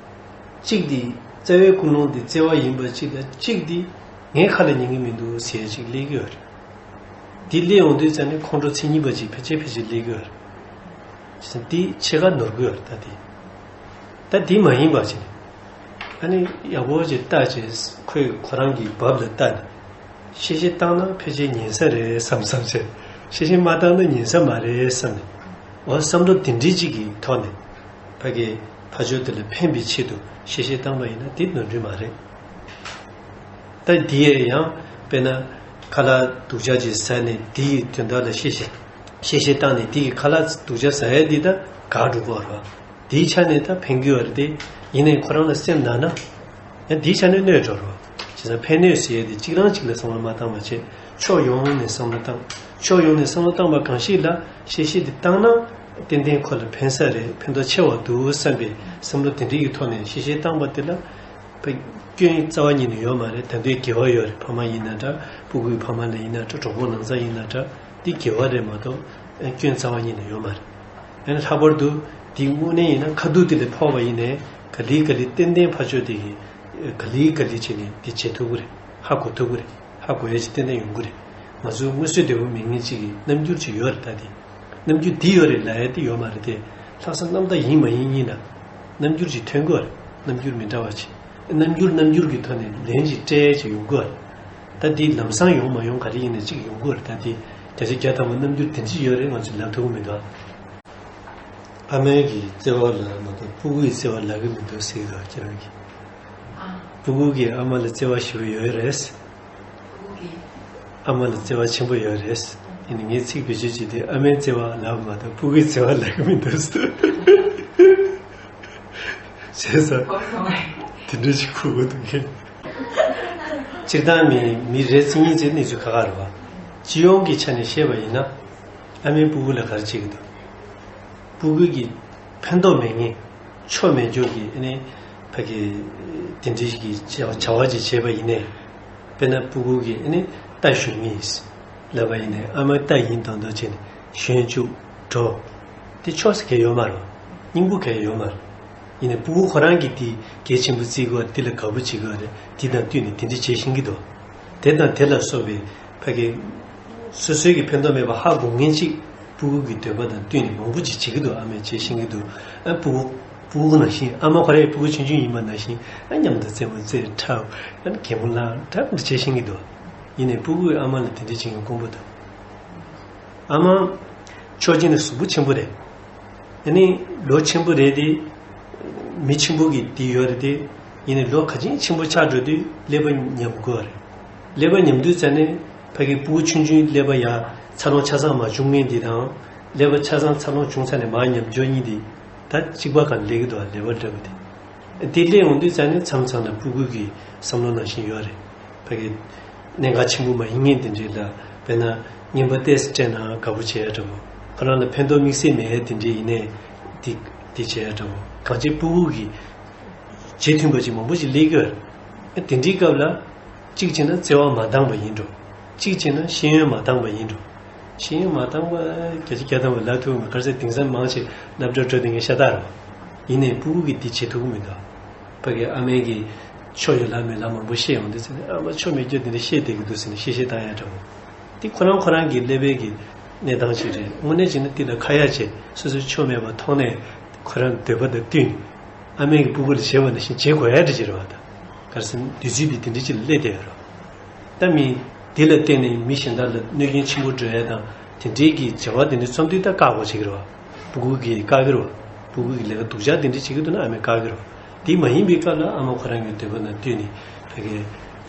གཅིག་དེ་རྩ་བའི་ཀུན་སློང་དེ་བརྩེ་བ་ཡིན་པ་གཅིག་དང་གཅིག་དེ་ངའི་ཁ་ལ་ཉན་གི་མི་འདུག་ཟེར་ཡ་གཅིག་སླེབས་ཀྱི་ཡོད་རེད། དེ་སླེབས་ཡོང་དུས་ཙ་ནས་ཁོང་ཁྲོ་མཚན་ཉིད་པ་གཅིག་ཕལ་ཆེར་ཕལ་ཆེར་སླེབས་ཀྱི་ཡོད་རེད། དེ་ཕྱེད་ཀ་ནོར་གྱི་ཡོད་རེད་ད་དེ། ད་དེ་མ་ཡིན་པ་བྱས་ནས། ཨ་ནི་ཡག་པོ་ཅིག་བལྟས་བྱས་ཁོས་ཁོ་རང་གི་བབ་ལ་བལྟས་ནས། གཤེ་གཤེ་བཏང་ན་ཕལ་ཆེར་ཉན་ས་རེད་བསམ་བསམ་བྱས། གཤེ་གཤེ་མ་བཏང་ན་ཉན་ས་མ་རེད་བསམ་ནས། འོ་བསམ་བློ་དེ་འདྲའི་ཅིག་གི་ཐོག་ནས། ཕ་གི་ཕ་ཇོ་དེ་ལ་ཕན་པའི་ཆེད་དུ་གཤེ་གཤེ་བཏང་པ་ཡིན་ན་དེ་ནོར་འཁྲུལ་མ་རེད། ད་དེ་ཡང་དཔེར་ན་ཁ་ལག་སྡུག་ཅག་ཅིག་ཟ་ནས་དེ་ཡི་དོན་དག་ལ་གཤེ་གཤེ་ གཤེ་གཤེ་བཏང་ནས་དེ་གི་ཁ་ལག་སྡུག་ཅག་ཟ་ཡ་འདི་ད་འགག་འགྲོ་གི་ཡོད་རེད་བ། དེའི་ཆ་ནས་ད་ཕན་གྱི་ཡོད་རེད་དེ། ཡིན་ནའི་ཁོ་རང་ལ་སེམས་ན་ན། ཡང་དེའི་ཆ་ནས་གནོད་འགྲོ་རེད་བ། བྱས་ཙང་ཕན་གནོད་ཟེར་ཡ་དེ་གཅིག་རང་གཅིག་ལ་བསམ་བློ་མ་བཏང་བ་བྱས། ཕྱོགས་ཡོངས་ནས་བསམ་བློ་བཏང་། ཕྱོགས་ཡོངས་ནས་བསམ་བློ་བཏང་བ་གང་ཞིག་ལ་གཤེ་གཤེ་དེ་བཏང་ན་ཏན་ཏན་ཁོ་ལ་ཕན་ས་རེད། ཕན་ཐོགས་ཆེ་བ་འདུག་བསམ་པའི་བསམ་བློ་དེ་འདྲའི་གི་ཐོག་ནས་གཤེ་གཤེ་བཏང་བ་དེ་ལ། སྐྱོན་རྩ་བ་ཉིད་ནས་ཡོད་མ་རེད། ད་དུང་དགེ་བ་ཡོད་རེད། ཕ་མ་ཡིན་ན་འདྲ། སྤུ་གུའི་ཕ་མ་ལ་ཡིན་ན་འདྲ། གྲོགས་པོ་ནང་ཚང་ཡིན་ན་འདྲ། འདི་དགེ་བ་རེད་མ་གཏོགས་སྐྱོན་རྩ་བ་ཉིད་ནས་ཡོད་མ་རེད། ཡང་ན་ལྷག་པར་དུ་འདི་དངོས་གནས་ཡིན་ན་ཁ་ཐུག་དེ་ལ་ཕོག་པ་ཡིན་ནའི་ག་ལེ་ག་ལེ་ཏན་ཏན་ཕར་ཕྱོགས་དེ་གིས་ག་ལེ་ག་ལེ་བྱས་ནས་འདི་བྱེད་ཐུབ་ཀྱི་རེད། ཧ་གོ་ཐུབ་ཀྱི་རེད། ཧ་གོ་ཡ་ཅིག་ཏན་ཏན་ཡོང་གི་རེད། ང་ཚོའི་མངོན་གསལ་དོད་པོ་མེད་མཁན་ཅིག་གི་རྣམ་འགྱུར་ཅིག་ཡོད་རེད། ད་དེ་རྣམ་འགྱུར་འདི་ཡོད་རེད་ལབ་ཡ་དེ་ཡོད་མ་རེད་དེ། ལྷག་བསམ་རྣམ་དག་ཡིན་མ་ཡིན་གཉིས་ལ་རྣམ་འགྱུར་ཅིག་ཐོན་གི་ཡོད་རེད། རྣམ་འགྱུར་མི་འདྲ་བ་ཅིག་རྣམ་འགྱུར་རྣམ་འགྱུར་གྱི་ཐོག་ནས་ལན་ཅིག་སྤྲད་ཡ་ཅིག་ཡོང་གི་ཡོད་རེད། ད་དེ་ལམ་སང་ཡོང་མ་ཡོང་ག་རེ་ཡིན་ན་ཅིག་ཡོང་གི་ཡོད་རེད། ད་དེ་བརྒྱ་ཆ་བརྒྱ་ཐམ་པ་རྣམ་འགྱུར་དེ་འདྲ་ཡོད་རེད། ང་ཚོས་ལབ་ཐུབ་ཀྱི་མི་འདུག་ཨ་མའི་གི་བརྩེ་བ་ལ་མ་གཏོགས་སྤུ་གུའི་བརྩེ་བ་ལབ་ཀྱི་མི་འདུག་ཟེར་གི་འདུག་ཁྱེད་རང་གིས། སྤུ་གུ་གིས་ཨ་མ་ལ་བརྩེ་བ་ཞེ་པོ་ཡོད་རེད། ཨ་མ་ལ་བརྩེ་བ་ཆེན་པོ་ཡོད་རེད། ཡིན་ནའི་ངས་ཚིག་བེད་སྤྱོད་བྱེད་དུས་ཨ་མའི་བརྩེ་བ་ལབ་མ་གཏོགས་སྤུ་གུའི་བརྩེ་བ་ལབ་ཀྱི་མི་འདུག་བྱས་ཙང་དེ་འདྲ་ཞིག་གོ་གི་འདུག་གས། སྤྱིར་བཏང་མི་མི་རེ་རྩིས་གཉིས་ཙམ་གནས་ཚུལ་ཁག་ཁག་རེད་བ། སྤྱི་ཡོངས་ཀྱི་ཆ་ནས་བཤད་པ་ཡིན་ན། ཨ་མས་སྤུ་གུ་ལ་ག་རེ་བྱེད་ཀྱི་འདུག་སྤུ་གུ་གིས་ཕན་ཐོགས་མེད་མཁན། ཆོ་མེད་རྒྱུ་གི་ཨ་ནི་ཕ་གི་དེ་འདྲའི་གི་བྱ་བྱ་བ་ཅིག་བྱས་པ་ཡིན་ནའི། དཔེར་ན་སྤུ་གུ་གིས་ཨ་ནི་རྟ་ཞོན་གྱི་ཡིན་ལབ་པ་ཡིན་ནའི་ཨ་མ་རྟ་ཡིན་མདོག་མདོག་བྱས་ནས་ཞོན་བཅུག་འགྲོ། དེ་ཆོ་ཟེར་མཁན་ཡོད་མ་རེད། སྙིང་པོ་གང་ཡང་ཡོད་མ་རེད། ཡིན་ནའི་སྤུ་གུ་ཁོ་རང་གིས་དེ་གལ་ཆེན་པོ་བརྩི་དགོས་རེད། དེ་ལ་དགའ་པོ་བྱེད་དགོས་རེད། དེ་དང་བསྟུན་ནས་དེ་འདྲ་བྱེད་ཤེས་ཀྱི་འདུག་དེ་དང་དེ་ལ་སོགས་པའི་ཕ་གི་སོ་སོའི་གི་ཕན་ཐོགས་མེད་པ་ཧ་གོ་མཁན་ཅིག་སྤུ་གུ་གི་འདོད་པ་དང་བསྟུན་ནས་མང་པོ་ཅིག་བྱེད་ཀྱི་འདུག་ཨ་མས་བྱེད་ཤེས་ཀྱི་འདུག་ཨ་སྤུ་གུ་སྤུ་གུ་ནང་བཞིན་ཨ་མ་ཁོ་རའི་སྤུ་གུ་ཆུང་ཆུང་ཡིན་པ་ནང་བཞིན་ཨ་མཉམ་དུ་རྩེད་མོ་རྩེ་འཁྲབ། ཨ་གད་མོ་ལངས་འཁྲབ་འདི་བྱེད་ཤེས་ཀྱི་འདུག་ཡིན་ནའི་སྤུ་གུས་ཨ་མ་ལ་དེ་འདྲ་བྱེད་མཁན་དཀོན་པོ་འདུག་ཨ་མ་ཆོས་ཅན་ནི་གཟུགས་པོ་ཆེན་པོ་རེད། ཨ་ནི་ལོ་ཆེན་པོ་རེད་དེ། མི་ཆེན་པོ་གི་དེ་ཡོད་རེད་དེ། ཡིན་ནའི་ལོ་ག་ཅིན་ཆེན་པོ་ཆགས་འགྲོ་དུས་ཀླད་པ་ཉམས་དགོས་རེད། ཀླད་པ་ཉམས་དུས་ཙ་ནས་ཕ་གི་སྤུ་གུ་ཆུང་ཆུང་ཀླད་པ་ཡ་འཚར་ལོངས་ཆ་ཚང་མ་བྱུང་མཁན་དེ་དང་། ཀླད་པ་ཆ་ཚང་འཚར་ལོངས་བྱུང་ཚར་ནས་མར་ཉམས་འགྱོ་མཁན་དེ། ད་གཅིག་པ་གང་སླེབས་ཀྱི་འདུག་ཀླད་པ་འདྲ་པོ་དེ། དེ་སླེབས་ཡོང་དུས་ཙ་ནས་མཚམས་མཚམས་ལ་སྤུ་གུ་གི་བསམ་བློ་ནང་བཞིན་ཡོད་རེད། ཕ་གི་གནད་འགག་ཆེན་པོ་མ་ཡིན་མཁན་དེ་འདྲས་ལ། དཔེར་ན་རྔན་པ་ཏོག་ཙམ་སྤྲད་ན་དགའ་པོ་བྱེད་ཡ་འདྲ་པོ། ཁོ་རང་ལ་ཕན་ཐོགས་དམིགས་བསལ་མེད་ཡ་དེ་འདྲས་ཡིན་ནའི་དེ་དེ་བྱེད་ཡ་འདྲ་པོ། གང་ཅི་སྤུ་གུ་གི་རྗེས་མཐུན་པ་ཅིག་མང་པོ་ཅིག་སླེབས་ཀྱི་ཡོད་རེད། དེ་འདྲའི་སྐབས་ལ་གཅིག་བྱས་ན་བརྩེ་བ་མ་འདང་བ་ཡིན་འགྲོ། གཅིག་བྱས་ན་ཤེས་ཡོན་མ་འདང་བ་ཡིན་འགྲོ། ཤེས་ཡོན་མ་འདང་བ་བརྒྱ་ཆ་བརྒྱ་ཐམ་པ་ལབ་ཐུབ་མེད། ག་རེ་ཟེར་དེང་སང་མང་ཆེ་སློབ་གྲྭ་འགྲོ་བསྡད་མཁན་ཤ་སྟག་རེད་བ། ཡིན་ནའི་སྤུ་གུ་གིས་འདི་བྱེད་ཐུབ་ཀྱི་མི་འདུག་ཕ་གི་ཨ་མའི་གི་ཆོས་ཡོད་ལ་མེད་ལ་མང་པོ་བཤད་ཡོང་དུས་ཙ་ནས་ཨ་མ་ཆོ་མེད་རྒྱུ་འདི་འདྲ་བཤད་བསྡད་ཀྱི་འདུག་ཟེར་ནས་གཤེ་གཤེ་བཏང་ཡ་འདྲ་པོ། འདི་ཁོ་རང་ཁོ་རང་གི་ཀླད་པའི་གི་གནས་སྟངས་ཤིག་རེད། དངོས་གནས་བྱས་ན་འདི་ལ་ཁ་ཡ་བྱས་སོ་སོའི་ཆོ་མེད་པ་མཐོང་ནས་ཁོ་རང་འདོད་པ་དང་བསྟུན་ཨ་མའི་གི་སྤུ་གུ་ལ་བྱས་པ་ནང་བཞིན་བྱེད་དགོས་ཡ་འདྲ་ཅིག་རེད་བ། ད་ག་རེ་ཟེར་ན་དུས་ཚོད་འདི་དེ་འདྲ་ཅིག་ལ་སླེབས་བསྡད་ཡོད་རེད། ད་མི་འདི་ལ་བརྟེན་ནས་མི་གཞན་དག་ལ་གནོད་སྐྱོན་ཆེན་པོ་འགྲོ་ཡ་དང་དེ་འདྲའི་གི་བྱ་བ་དེ་འདྲ་རྩོམ་དུས་ད་བཀག་དགོས་བྱེད་ཀྱི་རེད་བ། སྤུ་གུ་གིས་བཀག་གི་རེད་བ། སྤུ་གུ་གིས་ལས་ཀ་སྡུག་ཅག་དེ་འདྲ་བྱེད་ཀྱི་འདུག་ན་ཨ་མས་བཀག་གི་རེད་བ། དེ་མ་ཡིན་པའི་སྐབས་ལ་ཨ་མ་ཁོ་རང་གི་འདོད་པ་དང་བསྟུན་ནས་ཕ་གིའི་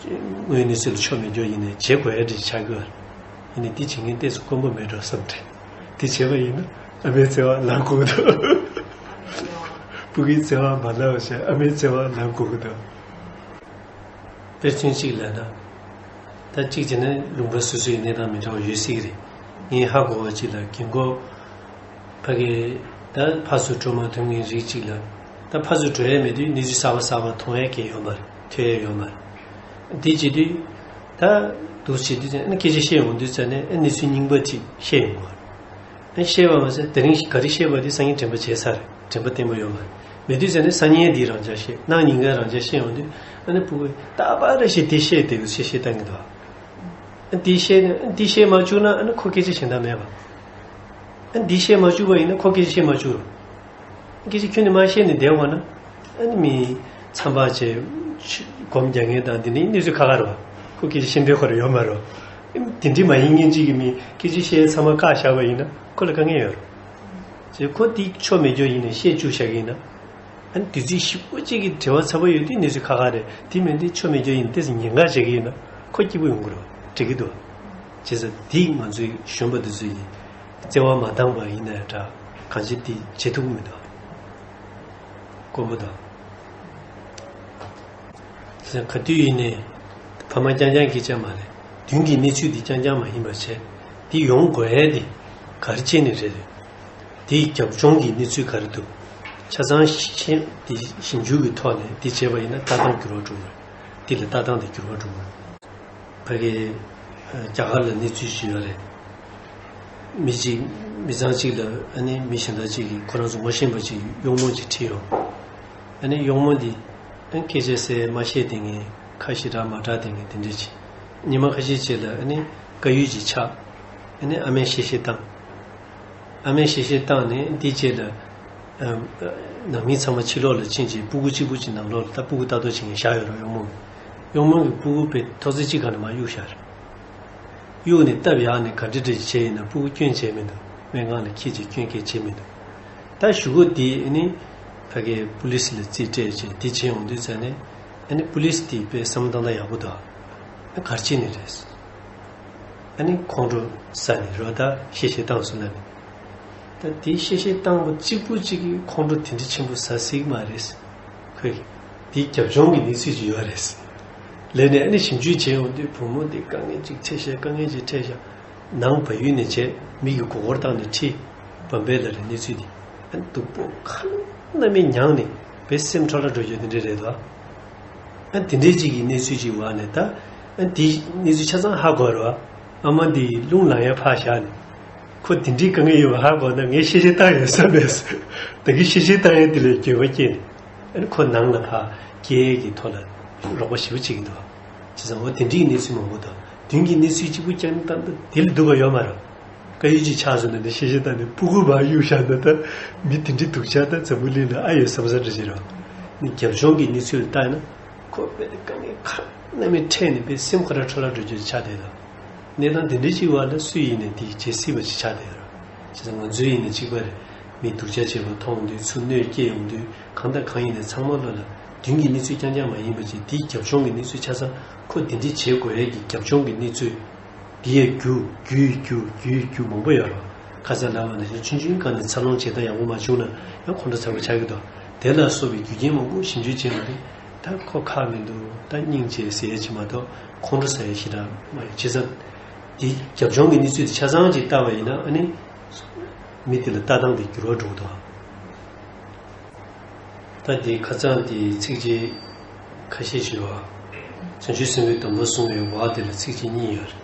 དངོས་གནས་ཚུལ་ལ་ཆོ་མེད་རྒྱུ་ཡིན་ནའི་བྱེད་དགོས་ཡ་འདྲ་ཆགས་ཀྱི་ཡོད་རེད། ཡིན་ནའི་དེ་བྱེད་མཁན་ཏོག་ཙམ་དཀོན་པོ་མེད་འགྲོ་བསམ་དྲན། དེ་བྱས་པ་ཡིན་ན་ཨ་མའི་བརྩེ་བ་ལངས་དགོས་ཀྱི་འདུག་སྤུ་གུའི་བརྩེ་བ་མ་ལངས་པ་བྱས་ཨ་མའི་བརྩེ་བ་ལངས་དགོས་ཀྱི་འདུག་དཔེར་མཚོན་གཅིག་ལབ་ན། ད་གཅིག་བྱས་ན་ལུང་པ་སོ་སོའི་གནས་སྟངས་མི་འདྲ་བ་ཡོད་སྲིད་ཀྱི་རེད། ངས་ཧ་གོ་བ་གཅིག་ལ་རྒན་གོག་ཕ་གི་ད་ཕར་ཚུར་འགྲོ་མ་ཐུབ་མཁན་རིགས་གཅིག་ལ། ད་ཕར་ཚུར་འགྲོ་ཡས་མེད་དུས་གནས་ཚུལ་གསར་པ་གསར་པ་མཐོང་ཡས་གང་ཡོད་མ་རེད། ཐོས་ཡས་ཡོད་མ་རེད། དེ་བྱེད་དུས། ད་འདུག་བྱེད་དུས་ཙང་ཨ་ནི་སྐད་ཆ་བཤད་ཡོང་དུས་ཙང་ནས་ཨ་གནས་ཚུལ་རྙིང་པ་ཅིག་བཤད་ཡོང་གི་རེད། ཨ་བཤད་པ་མ་ཟད་དེ་རིང་ག་རེ་བཤད་པ་དེ་སང་ཉིན་དྲན་པ་བརྗེད་ཚར་རེད། དྲན་པ་བརྟན་པོ་ཡོད་མ་རེད། མེད་དུས་ཙང་ནས་སང་ཉིན་དེའི་རང་འཇགས་བཤད། གནངས་ཉིན་ཀའི་རང་འཇགས་བཤད་ཡོང་དུས་ཨ་ནི་སྤུ་གུས་རྟག་པར་རེ་བཞིན་དེ་བཤད་བསྡད་དགོས་ཞེས་བཤད་བཏང་གི་འདུག་ཨ་དེ་བཤད་ནས་ཨ་དེ་བཤད་མ་བཅུག་ན་ཨ་ནི་ཁོ་སྐད་ཆ་གཞན་དག་མེད་པ། ཨ་དེ་བཤད་མ་བཅུག་པ་ཡིན་ན་ཁོ་སྐད་ཆ་བཤད་མ་བཅུག་རོགས། སྐད་ཆ་ཁྱོན་ནས་མ་བཤད་ནས་བསྡད་འོང་ན། ཨ་ནི་མི་མཚམས་པ་བྱས། སྒོམ་རྒྱག་མཁན་དང་འདི་འདྲའི་གནས་ཚུལ་ཁག་ཁག་རེད་བ། ཁོ་སྐད་ཆ་བཤད་འདོད་ཁོ་རང་ཡོད་མ་རེད་བ། ཨ་ནི་དེ་འདྲའི་མ་ཡིན་མཁན་ཅིག་གིས་མི་སྐད་ཆ་བཤད་མཚམས་པ་བཀག་བཞག་པ་ཡིན་ན་ཁོ་ལ་དཀའ་ངལ་ཡོད་རེད། བྱས་ཁོ་དེ་ཆོ་མེད་རྒྱུ་ཡིན་ནའི་བཤད་བཅུག་བཞག་གི་ཡིན་ན། ཨ་ནི་དུས་ཚོད་ཞིབ་པོ་གཅིག་གི་བྲེལ་བ་ཚ་པོ་ཡོད་དུས་གནས་ཚུལ་ཁག་ཁག་རེད། དེ་མིན་དུས་ཆོ་མེད་རྒྱུ་ཡིན་ཏོག་ཙམ་ཉེན་ཁ་བྱེད་ཀྱི་ཡིན་ན་ཁོ་སྐྱིད་པོ་ཡོང་གི་རེད་བ། འགྲིག་གི་འདུག་བ། བྱས་ཙང་དེ་ང་ཚོའི་གཞོན་པ་དེ་ཚོ་ཡིན། བརྩེ་བ་མ་འདང་བ་ཡིན་ན་ཡང་འདྲ། གང་ཅི་དེ་བྱེད་ཐུབ་མི་འདུག། དཀོན་པོ་དང་། ག་དུས་ཡིན་ནའི་ཕ་མ་རྐྱང་རྐྱང་གིས་ཅང་མ་རེད། མདུན་གྱི་གནས་ཚུལ་འདི་རྐྱང་རྐྱང་མ་ཡིན་པ་བྱས། འདི་ཡོང་དགོས་ཡས་འདི་ག་རེ་བྱས་ནས་རེད། དེའི་རྒྱབ་ལྗོངས་ཀྱི་གནས་ཚུལ་ག་རེ་འདུག། ཆ་ཚང་ཤེས་དེ་ཞིབ་འཇུག་གི་ཐོག་ནས་འདི་བྱས་པ་ཡིན་ན་ལྟ་སྟངས་འགྱུར་བ་འགྲོ་གི་རེད། འདི་ལ་ལྟ་སྟངས་དེ་འགྱུར་བ་འགྲོ་གི་རེད། ཕ་གི་རྒྱ་གར་ལ་གནས་ཚུལ་ཞིག་ཡོད་རེད། མི་གཅིག་མི་ཚང་གཅིག་ལ་ཨ་ནི་མི་གཞན་དག་ཅིག་གིས་ཁོ་རང་ཚོ་ངོ་ཤེས་པ་ཅིག་གཡོག་མོ་ཅིག་ཁྲིད་ཡོང་། ཨ་ནི་གཡོག་མོ་འདི་ཨ་ནི་སྐད་ཆ་ཟེར་མ་བཤད་དེ་ངས་ཁ་ཞེ་དྲག་མ་གྲགས་དེ་ངས་དེ་འདྲ་ཅིག་ཉི་མ་ཁ་ཤས་ཅིག་ལ་ཨ་ནི་དཀར་ཡོལ་ཅིག་ཆགས། ཨ་ནི་ཨ་མས་གཤེ་གཤེ་བཏང་། ཨ་མས་གཤེ་གཤེ་བཏང་ནས་འདི་རྗེས་ལ་ཨ་ནང་མི་ཚང་མ་ཕྱི་ལོགས་ལ་ཕྱིན་རྗེས་སྤུ་གུ་གཅིག་པུ་གཅིག་ནང་ལོགས་ལ་ད་སྤུ་གུ་ལྟ་རྟོག་བྱེད་མཁན་བཞག་ཡོད་རེད། གཡོག་མོ་གིས་གཡོག་མོ་གིས་སྤུ་གུ་དཔེ་ཐོག་བརྩེགས་གཅིག་སྒང་ལ་མར་གཡུགས་བཞག་རེད། གཡུགས་ནས་སྟབས་ཡག་ནས་ག་འདྲ་འདྲ་ཅིག་བྱས་ཡིན་ན་སྤུ་གུ་སྐྱོན་བྱས་མི་འདུག། སྨན་ཁང་ལ་འཁྱེར་རྗེས་སྐྱོན་གང་ཡང་བྱས་མི་འདུག། ད་གཞུག་གུ་དེ་ཨ་ནི་ཕ་གིའི་པུ་ལིས་ལ་རྩིས་སྤྲད་རྗེས་དེ་བྱས་ཡོང་དུས་ཙ་ནས་ཨ་ནི་པུ་ལིས་དེ་དཔེ་བསམ་བློ་བཏང་སྟངས་ཡག་པོ་འདུག། ཨ་ག་རེ་བྱས་ནས་རེད། ཨ་ནི་ཁོང་ཁྲོ་ཟ་ནས་རོ་ད་གཤེ་གཤེ་བཏང་སོང་ལབ་ནས། ད་དེ་གཤེ་གཤེ་བཏང་བ་གཅིག་པུ་གཅིག་གིས་ཁོང་ཁྲོ་དེ་འདྲ་ཆེན་པོ་ཟ་སྲིད་མ་རེད། ཁོས་དེའི་རྒྱབ་ལྗོངས་ཀྱི་གནས་ཚུལ་ཅིག་ཡོད་རེད། ལབ་ནས་ཨ་ནི་ཞིབ་འཇུག་བྱས་ཡོང་དུས་བུ་མོ་དེ་དཀའ་ངལ་ཅིག་འཕྲད་ཤག། དཀའ་ངལ་ཅིག་འཕྲད་ཤག། ནང་བལ་ཡུལ་ནས་བྱས་མི་གི་མགོ་སྐོར་བཏང་ནས་ཁྲིད། བམ་པའི་ལ་རེད། གནས་ཚུལ་དེ་ཨ་ནི་སྡུག་པོ་ཁ་སྣ་མིན་མྱངས་ནས་དཔེ་སེམས་འཕྲོ་བརླག་འགྲོ་རྒྱུ་དེ་འདྲ་རེད་དོ། ཨ་དེ་འདྲའི་ཅིག་གི་གནས་ཚུལ་ཅིག་བར་ནས་ད་ཨ་དེ་གནས་ཚུལ་ཆ་ཚང་ཧ་གོ་རོ། ཨ་མ་འདི་རླུང་ལངས་ཡ་ཕར་བཞག་ནས་ཁོ་དེ་འདྲའི་དཀའ་ངལ་ཡོད་པ་ཧ་གོ་ན་ངས་གཤེ་གཤེ་བཏང་ཡོད་བསམ་པས། ད་གི་གཤེ་གཤེ་བཏང་ཡ་དེ་ལས་འགྱོད་པ་སྐྱེས་ནས་ཨ་ནི་ཁོ་ནང་ལ་ཕར་སྐྱེལ་གྱི་ཐོག་ལ་རོགས་པ་ཞེ་པོ་བྱེད་ཀྱི་འདུག། བྱས་ཙང་འོ་དེ་འདྲའི་གནས་ཚུལ་མང་པོ་དང་མདུན་གྱི་གནས་ཚུལ་གཅིག་པུ་རྐྱང་ད་དེ་ལས་སྡུག་པ་ཡོད་མ་རེད། དཀར་ཡོལ་ཅིག་ཆགས་སོང་ན་ནི་གཤེ་གཤེ་བཏང་ནས་སྤུ་གུ་མར་གཡུགས་བཞག་ན་ད་མི་དེ་འདྲའི་སྡུག་ཅག་ད་འཛམ་བུ་གླིང་ལ་ཨ་ཡོད་བསམ་ས་འདྲ་ཅིག་རེད། ནི་རྒྱབ་ལྗོངས་ཀྱི་གནས་ཚུལ་ལ་བལྟས་ན་ཁོ་དཔེ་དཀའ་ངལ་ཁ་སྣ་མིན་འཕྲད་ནས་དཔེ་སེམས་ཁ་ར་འཕྲོ་བརླག་འགྲོ་རྒྱུ་ཆགས་བསྡད་དང་། གནས་སྟངས་དེ་འདྲའི་ཅིག་བར་ལ་སུ་ཡིན་ནས་དེ་བྱེད་སྲིད་པ་ཅིག་ཆགས་བསྡད་ར། བྱས་ཙང་ང་ཚོའི་ཡིན་ན་གཅིག་པ་རེད། མི་སྡུག་ཅག་བྱེད་པ་མཐོང་དུས་ཚུར་གནོད་སྐྱེལ་ཡོང་དུས་གང་དང་གང་ཡིན་ནས་ཚང་མ་བློ་ལ་མདུན་གྱི་གནས་ཚུལ་རྐྱང་རྐྱང་མ་ཡིན་པ་ཅིག་དེའི་རྒྱབ་ལྗོངས་ཀྱི་གནས་ཚུལ་ཆ་ཚང་ཁོ་དེ་འདྲའི་བྱེད་དགོས་ཡས་ཀྱི་རྒྱབ་ལྗོངས་ཀྱི་གནས་ཚུལ། འདི་ཡས་རྒྱུ་རྒྱུའི་རྒྱུ་རྒྱུའི་རྒྱུ་མང་པོ་ཡོད་རེད། ཁ་སང་ལབ་པ་ནང་བཞིན་ཆུང་ཆུང་སྒང་ནས་འཚར་ལོངས་བྱེད་སྟངས་ཡག་པོ་མ་བྱུང་ན་ཡང་ཁོང་ཁྲོ་ཚ་པོ་ཆགས་ཀྱི་འདུག། དེ་ལ་སོགས་པའི་རྒྱུ་རྐྱེན་མང་པོ་ཞིབ་འཇུག་བྱས་ཡོང་དུས་ད་ཁོ་ཁག་མི་འདུག། ད་སྙིང་རྗེ་ཟེར་ཡས་ཅིག་མ་གཏོགས་ཁོང་ཁྲོ་ཟ་ཡས་ཞེ་དྲག་མ་ཡོད། བྱས་ཙང་འདི་རྒྱབ་ལྗོངས་ཀྱི་གནས་ཚུལ་དེ་ཆ་ཚང་ཅིག་བལྟས་པ་ཡིན་ན་ཨ་ནི་མི་དེ་ལ་ལྟ་སྟངས་དེ་འགྱུར་བ་འགྲོ་གི་འདུག། ད་དེ་ཁ་སང་དེ་ཚིགས་བཅད་ཁ་ཤས་ཤིག་ཡོད། བྱང་ཆུབ་སེམས་དཔའི་སྡོམ་པ་བཟུང་བའི་བར་དེ་ལ་ཚིགས་བཅད་གཉིས་ཡོད་རེད།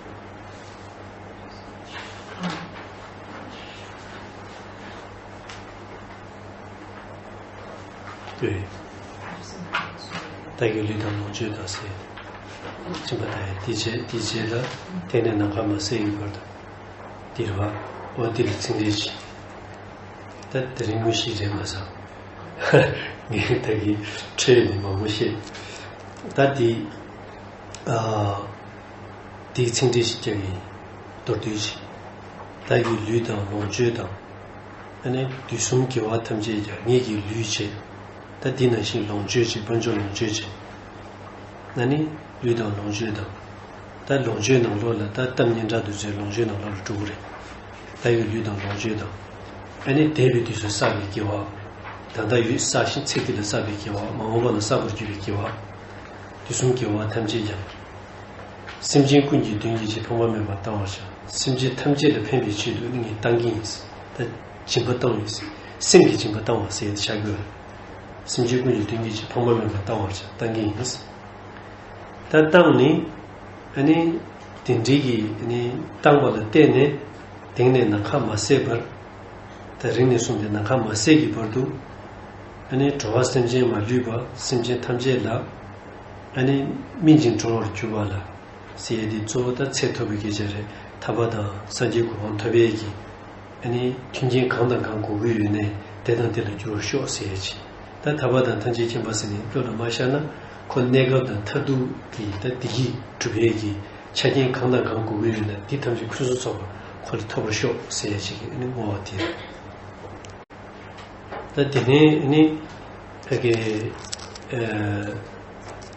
བདག་གི་ལུས་དང་ལོངས་སྤྱོད་དང་ཟེར། སྦྱིན་པ་དང་ཡང་དེ་བྱས་དེ་རྗེས་ལ་དེ་ནས་ནམ་མཁའ་མ་ཟད་ཀྱི་བར་དུ། འདིར་བ། ཨོ་འདི་ལ་ཚིག་འགྲེལ་ཞིག། ད་དེ་རིང་དངོས་གཞི་རེད་མ་སོང་། ངས་ད་གི་ཁྲོད་ནས་མང་པོ་བཤད། ད་འདི། ཨ། འདིའི་ཚིག་འགྲེལ་ཞིག་རྒྱག་གི་ཡིན། མདོར་བསྡུས་ཤིག། བདག་གི་ལུས་དང་ལོངས་སྤྱོད་དང་། ཨ་ནི་དུས་གསུམ་དགེ་བ་ཐམས་ཅད་ཀྱང་ངེད་ཀྱི་ལུས་བྱས། ད་འདི་ནང་བཞིན་ལོངས་སྤྱོད་ཅིག། དཔལ་འབྱོར་ལོངས་སྤྱོད་ཅིག། ཨ་ནི་ལུས་དང་ལོངས་སྤྱོད་དང་། ད་ལོངས་སྤྱོད་ནང་ལོགས་ལ་ད་གཏམ་སྙན་གྲགས་འདི་ཚོའི་ལོངས་སྤྱོད་ནང་ལོགས་ལ་འགྲོ་གི་རེད། ད་ཡོད་ལུས་དང་ལོངས་སྤྱོད་དང་། ཨ་ནི་འདས་པའི་དུས་སུ་བསགས་པའི་དགེ་བ། ད་ལྟ་ཡོད་བསགས་ཤིང་ཚེ་འདི་ལ་བསགས་པའི་དགེ་བ། མ་འོངས་པ་ལ་བསགས་པར་འགྱུར་བའི་དགེ་བ། དུས་གསུམ་དགེ་བ་ཐམས་ཅད་ཀྱང་། སེམས་ཅན་ཀུན་གྱི་དོན་གྱི་ཕྱིར་ཕངས་པ་མེད་པར་བཏང་བར་བྱ། སེམས་ཅན་ཐམས་ཅད་ལ་ཕན་པའི་ཆེད་དུ་ནི་ངས་བཏང་གི་ཡིན། ད་སྦྱིན་པ་བཏང་ཡིན། སེམས་ཀྱི་སྦྱིན་པ་བཏང་བ་ཟེར་ཡ་དེ་བྱ་དགོས། སེམས་ཅན་ཀུན་གྱི་དོན་གྱི་ཕྱིར་ཕངས་པ་མེད་པར་བཏང་བར་བྱ། བཏང་གི་ཡིན། ད་བཏང་ནི། ཨ་ནི། དེ་འདྲའི་གི་ཨ་ནི་བཏང་བ་ལ་བརྟེན་ནས། དེང་ནས་ནམ་མཁའ་མ་ཟད་བར། ད་རིང་ནས་བཟུང་སྟེ་ནམ་མཁའ་མ་ཟད་ཀྱི་བར་དུ། ཨ་ནི་འགྲོ་བ་སེམས་ཅན་མ་ལུས་པ་སེམས་ཅན་ཐམས་ཅད་ལ། ཨ་ནི་སྨིན་ཅིང་གྲོལ་བར་གྱུར་པ་ལ། ཟེར་ཡས་འདི་གཙོ་བོ་ད་ཚེ་ཐོབ་པའི་སྐད་ཆ་རེད། ཐར་པ་དང་སངས་རྒྱས་གོ་འཕང་ཐོབ་ཡས་ཀྱི། ཨ་ནི་མཐུན་རྐྱེན་གང་དང་གང་དགོས་ཀྱི་ཡོད་ནའི་དེ་དང་དེ་ལ་འགྱུར་བར་ཤོག་ཟེར་ཡས་ཀྱི། ད་ཐར་པ་དང་ཐམས་ཅད་མཁྱེན་པ་ཟེར་ནས་བློ་ལ་མ་ཤར་ན་ཁོ་གནས་སྐབས་དང་མཐར་ཐུག་གི་ད་བདེ་སྐྱིད་སྒྲུབ་ཡས་ཀྱི་ཆ་རྐྱེན་གང་དང་གང་དགོས་ཀྱི་ཡོད་ན་འདི་ཐམས་ཅད་ཕུན་སུམ་ཚོགས་པ་ཁོ་ལ་ཐོབ་པར་ཤོག་ཟེར་ཡས་ཀྱི་ཨ་ནི་བསྔོ་བ་དེ་རེད། ད་དེ་ནས་ནི་ཕ་གི་ཨ་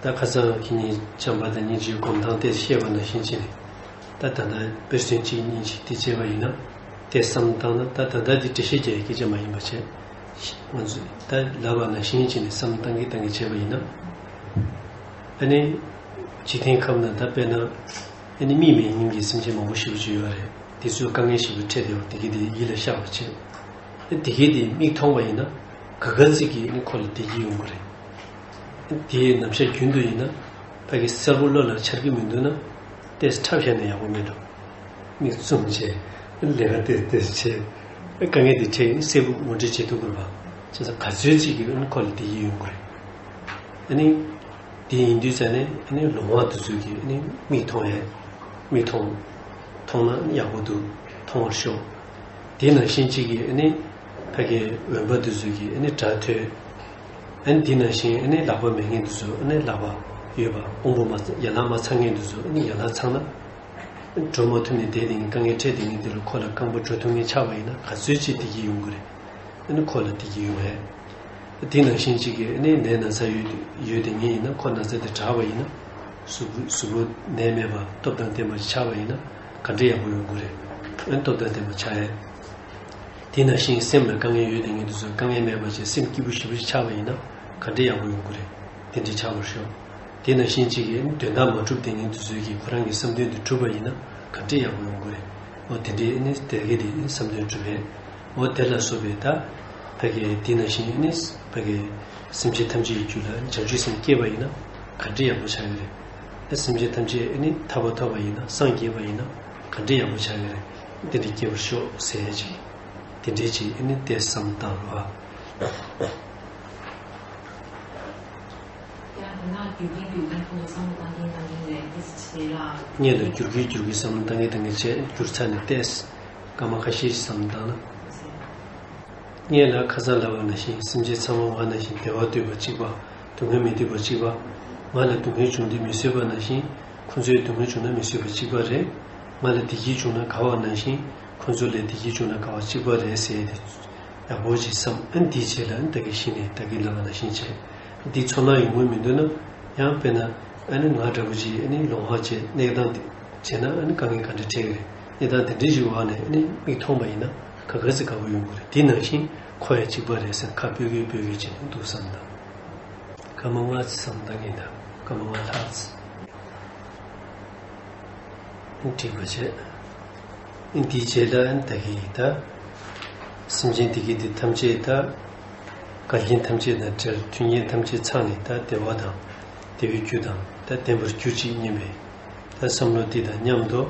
ད་ཁ་སང་ཁྱེད་གཉིས་བྱམས་པ་དང་སྙིང་རྗེའི་སྒོམ་ཐང་དེ་བཤད་པ་ནང་བཞིན་བྱས་ནས་ད་ད་ལྟ་དཔེ་མཚོན་གཅིག་གཉིས་ཅིག་དེ་བྱས་པ་ཡིན་ན། དེ་བསམ་བཏང་ན་ད་ད་ལྟ་འདི་འགྲེལ་བཤད་རྒྱག་ཡའི་སྐད་ཆ་མ་ཡིན་པ་བྱས། ང་ཚོས་ད་ལབ་པ་ནང་བཞིན་བྱས་ནས་བསམ་བཏང་གིན་བཏང་གིན་བྱས་པ་ཡིན་ན། ཨ་ནི། འཇིག་རྟེན་ཁམས་ན་ད་དཔེར་ན། ཨ་ནི་མིག་མེད་མཁན་གྱི་སེམས་ཅན་མང་པོ་ཞེ་པོ་ཅིག་ཡོད་རེད། དེ་ཚོའི་དཀའ་ངལ་ཞེ་པོ་འཕྲད་བསྡད་པ་དེ་གི་དེ་ཡིད་ལ་ཤར་བ་བྱས། ཨ་དེ་གི་དེ་མིག་མཐོང་བ་ཡིན་ན། ག་ག་ཚོད་ཀྱིས་ཨ་ནི་ཁོ་ལ་བདེ་སྐྱིད་ཡོང་གི་རེད། དེའི་རྣམ་གཞག་རྒྱུན་དུ་ཡིན་ན། ཕ་གི་གསལ་པོ་བློ་ལ་འཆར་གྱི་མི་འདུག་ན། ཏོག་ཙམ་འཁྲབ་བཞག་ན་ཡག་པོ་མེད་འགྲོ། མིག་བཙུམ་བྱས། ལས་ཀ་ཏོག་ཙམ་བྱས། དཀའ་ངལ་དེ་འཕྲད་ཡིན་གསལ་པོ་ངོ་སྤྲོད་བྱེད་ཐུབ་དགོས་པ། བྱས་ཙང་ག་ཚོད་ཅིག་གིས་ཨ་ནི་ཁོ་ལ་བདེ་སྐྱིད་ཡོང་གི་རེད། ཨ་ནི། དེ་ཡིན་དུས་ཙ་ནས་ཨ་ནི་ལོང་བ་དེ་ཚོ་གིས་ཨ་ནི་མིག་མཐོང་ཡས། མིག་མཐོང་། མཐོང་ན་ཡག་པོ་འདུག་མཐོང་བར་ཤོག་དེ་ནང་བཞིན་གཅིག་གིས་ཨ་ནི། ཕ་གི་འོན་པ་དེ་ཚོ་གིས་ཨ་ནི་སྒྲ་ཐོས། ཨ་ནི་དེ་ནང་བཞིན་ཨ་ནི་ལག་པ་མེད་མཁན་དེ་ཚོ་ཨ་ནི་ལག་པ་ཡོད་པ། དབང་པོ་མ་ཡན་ལག་མ་ཚང་མཁན་དེ་ཚོ་ཨ་ནི་ཡན་ལག་ཚང་ན། འགྲོ་མ་ཐུབ་ནས་བསྡད་དེ་ངས་དཀའ་ངལ་འཕྲད་དེ་ངས་དེ་ལ་ཁོ་ལ་རྐང་པ་འགྲོ་ཐུབ་མཁན་ཆགས་པ་ཡིན་ན་ག་ཚོད་ཅིག་བདེ་སྐྱིད་ཡོང་གི་རེད། ཨ་ནི་ཁོ་ལ་བདེ་སྐྱིད་ཡོང་ངེས། དེ་ནང་བཞིན་གཅིག་གིས་ཨ་ནི་ནད་ན་ཚ་ཡོད་ཡོད་དེ་ངས་ཡིན་ན་ཁོ་ན་ཚ་དེ་དྲག་པ་ཡིན་ན། གཟུགས་པོ་གཟུགས་པོ་ནད་མེད་པ་སྟོབས་དང་ལྡན་པ་ཞིག་ཆགས་པ་ཡིན་ན་ག་འདྲ་ཡག་པོ་ཡོང་གི་རེད། ཨ་ནི་སྟོབས་དང་ལྡན་པ་ཆགས་ཡས། དེ་ནང་བཞིན་སེམས་ལ་དཀའ་ངལ་ཡོད་དེ་ངས་དེ་ཚོ་དཀའ་ངལ་མེད་པ་ཞིག་སེམས་སྐྱིད་པོ་ཞེ་པོ་ཞིག་ཆགས་པ་ཡིན་ན་ག་འདྲ་ཡག་པོ་ཡོང་གི་རེད། དེ་འདྲ་ཆགས་པར་ཤོག་དེ་ནང་བཞིན་གཅིག་གིས་དོན་དག་མ་གྲུབ་དེ་ངས་དེ་ཚོའི་གིས་ཁོ་རང་གི་བསམ་དོན་དེ་གྲུབ་པ་ཡིན་ན་ག་འདྲ་ཡག་པོ་ཡོང་གི་རེད། འོ་དེ་འདྲའི་ཨ་ནི་དེ་གི་དེ་བསམ་དོན་གྲུབ་པས། འོ་དེ་ལ་སོགས་པའི་ད། ཕ་གི་དེ་ནང་བཞིན་ཨ་ནི། ཕ་གི་སེམས་ཅན་ཐམས་ཅད་ཀྱི་རྒྱུད་ལ་བྱང་ཆུབ་སེམས་སྐྱེས་པ་ཡིན་ན་ག་འདྲ་ཡག་པོ་ཆགས་ཀྱི་རེད། ཨ་སེམས་ཅན་ཐམས་ཅད་ཨ་ནི་ཐར་པ་ཐོབ་པ་ཡིན་ན་སངས་རྒྱས་པ་ཡིན་ན་ག་འདྲ་ཡག་པོ་ཆགས་ཀྱི་རེད། དེ་འདྲ་སྐྱེ་བར་ཤོག་ཟེར་ཅིག་དེ་འདྲའི་ཅིག་ཨ་ནི་དེ་བསམ་བཏང་རོགས། ཡང་དེ་ན་རྒྱུ་རྐྱེན་རྒྱུ་རྐྱེན་ཁོང་ཚོ་བསམ་བློ་བཏང་གིན་བཏང་གིན་ལས་དེ་ཚེ་ཕྱི་ལ། སྔོན་ལ་རྒྱུ་རྐྱེན་རྒྱུ་རྐྱེན་བསམ་བློ་བཏང་གིན་བཏང་གིན་བྱས་རྒྱུ་ཚ་ནས་ཏེས། སྐར་མ་ཁ་ཤས་ཤིག་བསམ་བློ་བཏང་ན། སྔོན་ལ་ཁ་སང་ལབ་པ་ནང་བཞིན་སེམས་ཅན་ཚང་མ་ང་ནང་བཞིན་བདེ་བ་འདོད་པ་གཅིག་པ། སྡུག་བསྔལ་མི་འདོད་པ་གཅིག་པ། ང་ལ་སྡུག་བསྔལ་བྱུང་དུས་མི་བཟོད་པ་ནང་བཞིན། ཁོང་ཚོའི་སྡུག་བསྔལ་བྱུང་ན་མི་བཟོད་པ་གཅིག་པ་རེད། ང་ལ་བདེ་སྐྱིད་བྱུང་ན་དགའ་བ་ནང་བཞིན། ཁོང་ཚོ་ལ་བདེ་སྐྱིད་བྱུང་ན་དགའ་བ་གཅིག་པ་རེད་ཟེར་ཏེ། ཡག་པོ་ཅིག་བསམ་ཨ་ནི་དེའི་རྗེས་ལ་ཨ་ནི་ད་གིན་གཞི་ནས་ད་གིན་ལབ་པ་ནང་བཞིན་བྱས། འདི་ཚོར་སྣང་ཡོང་གི་མི་འདུག་ན། ཡང་དཔེར་ན། ཨ་ནི་ང་འདྲ་པོ་ཅིག་ཨ་ནི་ལོང་བ་བྱས་གནས་སྟངས་དེ་བྱས་ན་ཨ་ནི་དཀའ་ངལ་ག་འདྲ་འཕྲད་ཀྱི་རེད། གནས་སྟངས་དེ་འདྲའི་ཞིག་འོག་ནས་ཨ་ནི་མིག་མཐོང་བ་ཡིན་ན་ག་ག་ཚོད་དགའ་པོ་ཡོང་གི་རེད། དེ་ནང་བཞིན་ཁོ་ཡང་གཅིག་པ་རེད་ཟེར་ཁ་སྤོ་གི་སྤོ་གི་བྱས་ནས་འདུག་བསམ་དང་། སྐར་མ་ལྔ་ཙམ་བསམ་བཏང་གིན་དང་སྐར་མ་ལྔ་ལྷག་ཙམ། འགྲིག་པ་བྱས། འདིའི་རྗེས་ལ་ད་གིན་ད། སེམས་ཅན་དེ་གི་དེ་ཐམས་ཅད་ད། འགལ་རྐྱེན་ཐམས་ཅད་དང་བྲལ་མཐུན་རྐྱེན་ཐམས་ཅད་ཚང་ནས་ད་བདེ་བ་དང་། བདེ་བའི་རྒྱུ་དང་ད་ལྡན་པར་གྱུར་ཅིག་སྙམ་པའི། ད་བསམ་བློ་འདི་དང་མཉམ་དུ།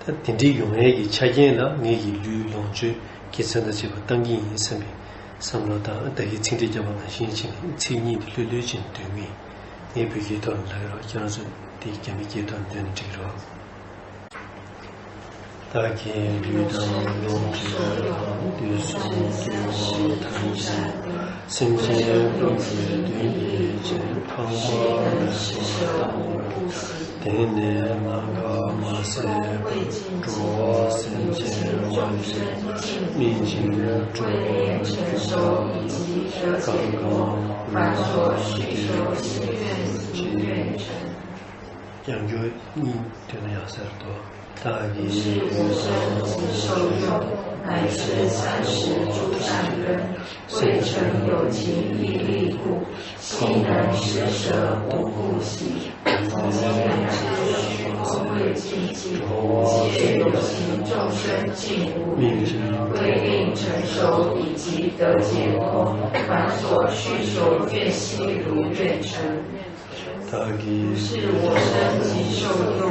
ད་དེ་འདྲའི་ཡོང་ཡས་ཀྱི་ཆ་རྐྱེན་ལ་ངེད་ཀྱི་ལུས་ལོངས་སྤྱོད་དགེ་མཚན་དང་བཅས་པ་བཏང་གི་ཡིན་བསམ་པའི་བསམ་བློ་དང་ད་གིན་ཚིག་འགྲེལ་བརྒྱབ་པ་ནང་བཞིན་བྱས་ནས་ཚིག་གཉིས་འདི་ལྷོད་ལྷོད་བྱས་ནས་འདོན་གི་ཡིན། ངས་བོད་སྐད་ཐོག་ལ་ལབ་ཀྱི་རོགས། ཁྱེད་རང་ཚོ་འདི་རྒྱ་མི་སྐད་ཐོག་ལ་འདོན་ན་འགྲིག་གི་རོགས། བདག་གི་ལུས་དང་ལོངས་སྤྱོད་དང་དུས་གསུམ་སྐྱེ་བོ་ཐམས་ཅད་སེམས་ཅན་ཀུན་གྱི་དོན་གྱི་ཕྱིར་འཕགས་པ་ཡི་ཞིང་དང་། དེང་ནས་ནམ་མཁའ་མ་ཟད་པར་འགྲོ་བ་སེམས་ཅན་ཐམས་ཅད་སྨིན་ཅིང་གྲོལ་བར་གྱུར་པ། གང་གང་བར་དོ་ཞིག་གསོ་ཞིང་ཕན་ཕྱིར། ཡང་བསྐྱར་གཉིས་འདོན་ན་ཡང་གསལ་ཏོ། བདག་གིས་སྤྱན་དྲངས་ཀྱི་སྤྱོད་ཡུལ་ནས་ཞེས་བྱ་བ་འདི་ནི། 不是我身体受用，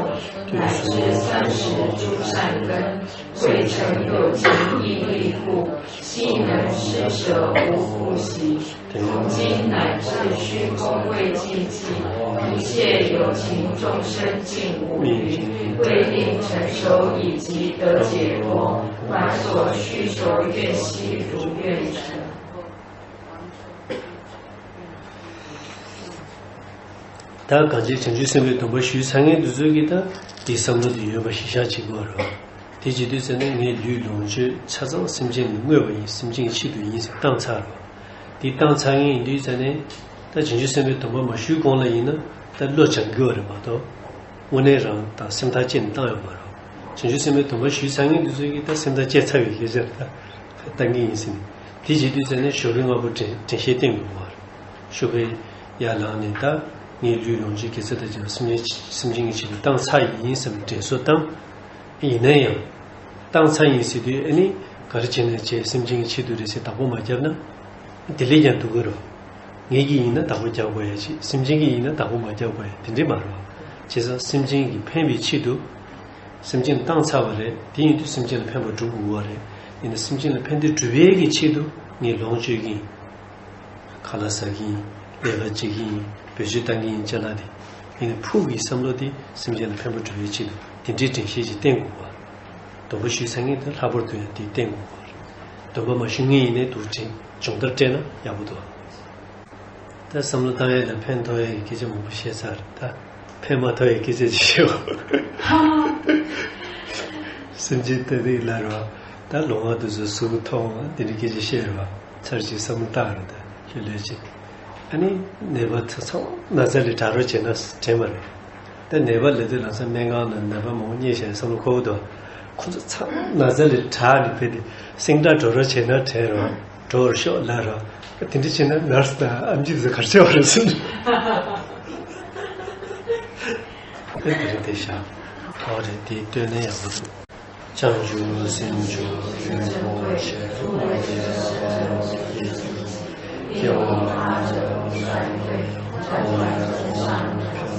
乃是三十诸善根，未曾有其毅力故，悉能施舍无不及。从今乃至虚空未尽期，一切有情众生尽五余，未定成熟以及得解脱，凡所需求愿悉如愿成。 ད་གང་ཅི་བྱང་ཆུབ་སེམས་དཔའི་སྡོམ་པ་ཞུས་ཚར་མཁན་དེ་ཚོ་གིས་ད་དེའི་བསམ་བློ་དེ་ཡོད་པ་གཞི་བཞག་བྱེད་དགོས་རེད། དེ་བྱེད་དུས་ཙ་ནས་ངའི་ལུས་ལོངས་སྤྱོད་ཆ་ཚང་སེམས་ཅན་ལ་བསྔོས་པ་ཡིན། སེམས་ཅན་གྱི་ཆེད་དུ་ཡིན་ཟེར་བཏང་ཚར་རེད། དེ་བཏང་ཚར་མཁན་ཡིན་དུས་ཙ་ནས་ད་བྱང་ཆུབ་སེམས་དཔའི་སྡོམ་པ་མ་ཞུས་གོང་ལ་ཡིན་ན་ད་བློ་སྦྱང་དགོས་རེད་མ་གཏོགས། དངོས་གནས་རང་དང་སེམས་ཐག་བཅད་ནས་བཏང་ཡོད་མ་རེད། བྱང་ཆུབ་སེམས་དཔའི་སྡོམ་པ་ཞུས་ཚར་མཁན་དེ་ཚོ་གིས་ད་སེམས་ཐག་བཅད་ཚར་བའི་སྐད་ཆ་རེད། ད་བཏང་གི་ཡིན་ཟེར་ནས། དེ་བྱེད་དུས་ཙམ་ནས་ཞོགས་ཀས་སྔ་པོ་དྲན་དྲན་ཤེས་བསྟེན་དགོས་པ་རེད། ཞོགས་ཀས་ཡར་ལངས་ནས་ད་ངའི་ལུས་ལོངས་སྤྱོད་དགེ་རྩ་དང་བཅས་པ་སེམས་ཅན་སེམས་ཅན་གྱི་ཆེད་དུ་བཏང་ཚར་ཡིན་བསམ་དྲན་གསོ་བཏང་། ཡིན་ན་ཡང་། བཏང་ཚར་ཡིན་ཟེར་དུས་ཨ་ནི་ག་རེ་བྱས་ནས་བྱས་སེམས་ཅན་གྱི་ཆེད་དུ་རེད་ཟེར་བདག་པོ་མ་བརྒྱབ་ན། དེ་ལས་ཀྱང་སྡུག་གི་རེད། ངེད་ཀྱི་ཡིན་ན་བདག་པོ་རྒྱག་དགོས་ཡ་ཅིག་སེམས་ཅན་གྱི་ཡིན་ན་བདག་པོ་མ་རྒྱག་དགོས་ཡ་དེ་འདྲས་མ་རེད་བ། བྱས་ཙང་སེམས་ཅན་གྱི་ཕན་པའི་ཆེད་དུ། སེམས་ཅན་བཏང་ཚར་བ་རེད། དེ་ཡིན་དུས་སེམས་ཅན་ལ་ཕན་པ་སྒྲུབ་དགོས་པ་རེད། ཡིན་ན་སེམས་ཅན་ལ་ཕན་བདེ་སྒྲུབ་ཡས་ཀྱི་ཆེད་དུ་ངས་ལོངས་སྤྱོད་ཀྱི་ཡིན། ཁ་ལག་ཟ་གི་ཡིན། ལས་ཀ་བྱེད་ཀྱི་ཡིན། བེད་སྤྱོད་བཏང་གི་ཡིན་ཅ་ལག་དེ། ཡིན་ན་ཕུགས་ཀྱི་བསམ་བློ་དེ་སེམས་ཅན་ལ་ཕན་པ་སྒྲུབ་ཡས་ཆེད་དུ་དེ་འདྲའི་དྲན་ཤེས་ཅིག་བསྟེན་དགོས་པ་རེད། སྡོམ་པ་ཞུས་ཚར་མཁན་དེ་ལྷག་པར་དུ་ཡང་དེ་བསྟེན་དགོས་པ་རེད། སྡོམ་པ་མ་ཞུ་མཁན་ཡིན་ནའི་འདུག་དྲན་སྦྱོང་བརྡར་སྤྲད་ན་ཡག་པོ་འདུག་ད་བསམ་བློ་བཏང་ཡས་དང་ཕན་ཐོགས་ཡས་ཀྱི་སྐད་ཆ་མང་པོ་བཤད་ཚར། ད་ཕན་མ་ཐོགས་ཡས་སྐད་ཆ་ཅིག་བཤད་འོ། སེམས་ཅན་ལྟ་བུའི་ལ་རོ། ད་ལོང་བ་དེ་ཚོ་གཟུགས་མཐོང་བ་དེ་འདྲའི་སྐད་ཆ་བཤད་རོ། ཚར་གཅིག་བསམ་བློ་བཏང་རོ། ད་ཞུ་ལས་ཅིག་ཨ་ནི་ནད་པ་ཚོ་ཚང་མ་ན་ཚ་ལས་དྲག་རོགས་བྱས་ན་དྲན་པ་རེད། ད་ནད་པ་ལབ་དུས་ལམ་སང་སྨན་ཁང་ལ་ནད་པ་མང་པོ་རྙེད་བཞག་བསམ་བློ་འཁོར་གི་འདུག་ཁོ་ཚོ་ཚང་མ་ན་ཚ་ལས་དྲག་ནས་ཕེབས་ཏེ་སེང་སྟག་འགྲོ་རོགས་བྱས་ན་དྲན་རོགས། འགྲོ་བར་ཤོག་ལབ་རོགས། དེ་འདྲ་བྱས་ན་ནར་སི་དང་ཨེམ་ཆི་དེ་ཚོ་ག་རེ་བྱེད་པ་རེད་ཟེར། ཨེ་དེ་རིང་དེ་བཞག་ཨོ་རེད། དེ་སྟོན་ན་ཡག་པོ་འདུག་བྱང་ཆུབ་སེམས་མཆོག་རིན་པོ་ཆེ། ཐུགས་རྗེ་ཆེ། སྐྱེ་བ་མ་ཆགས་པ་སངས་རྒྱས་ཐོབ་པར་ཤོག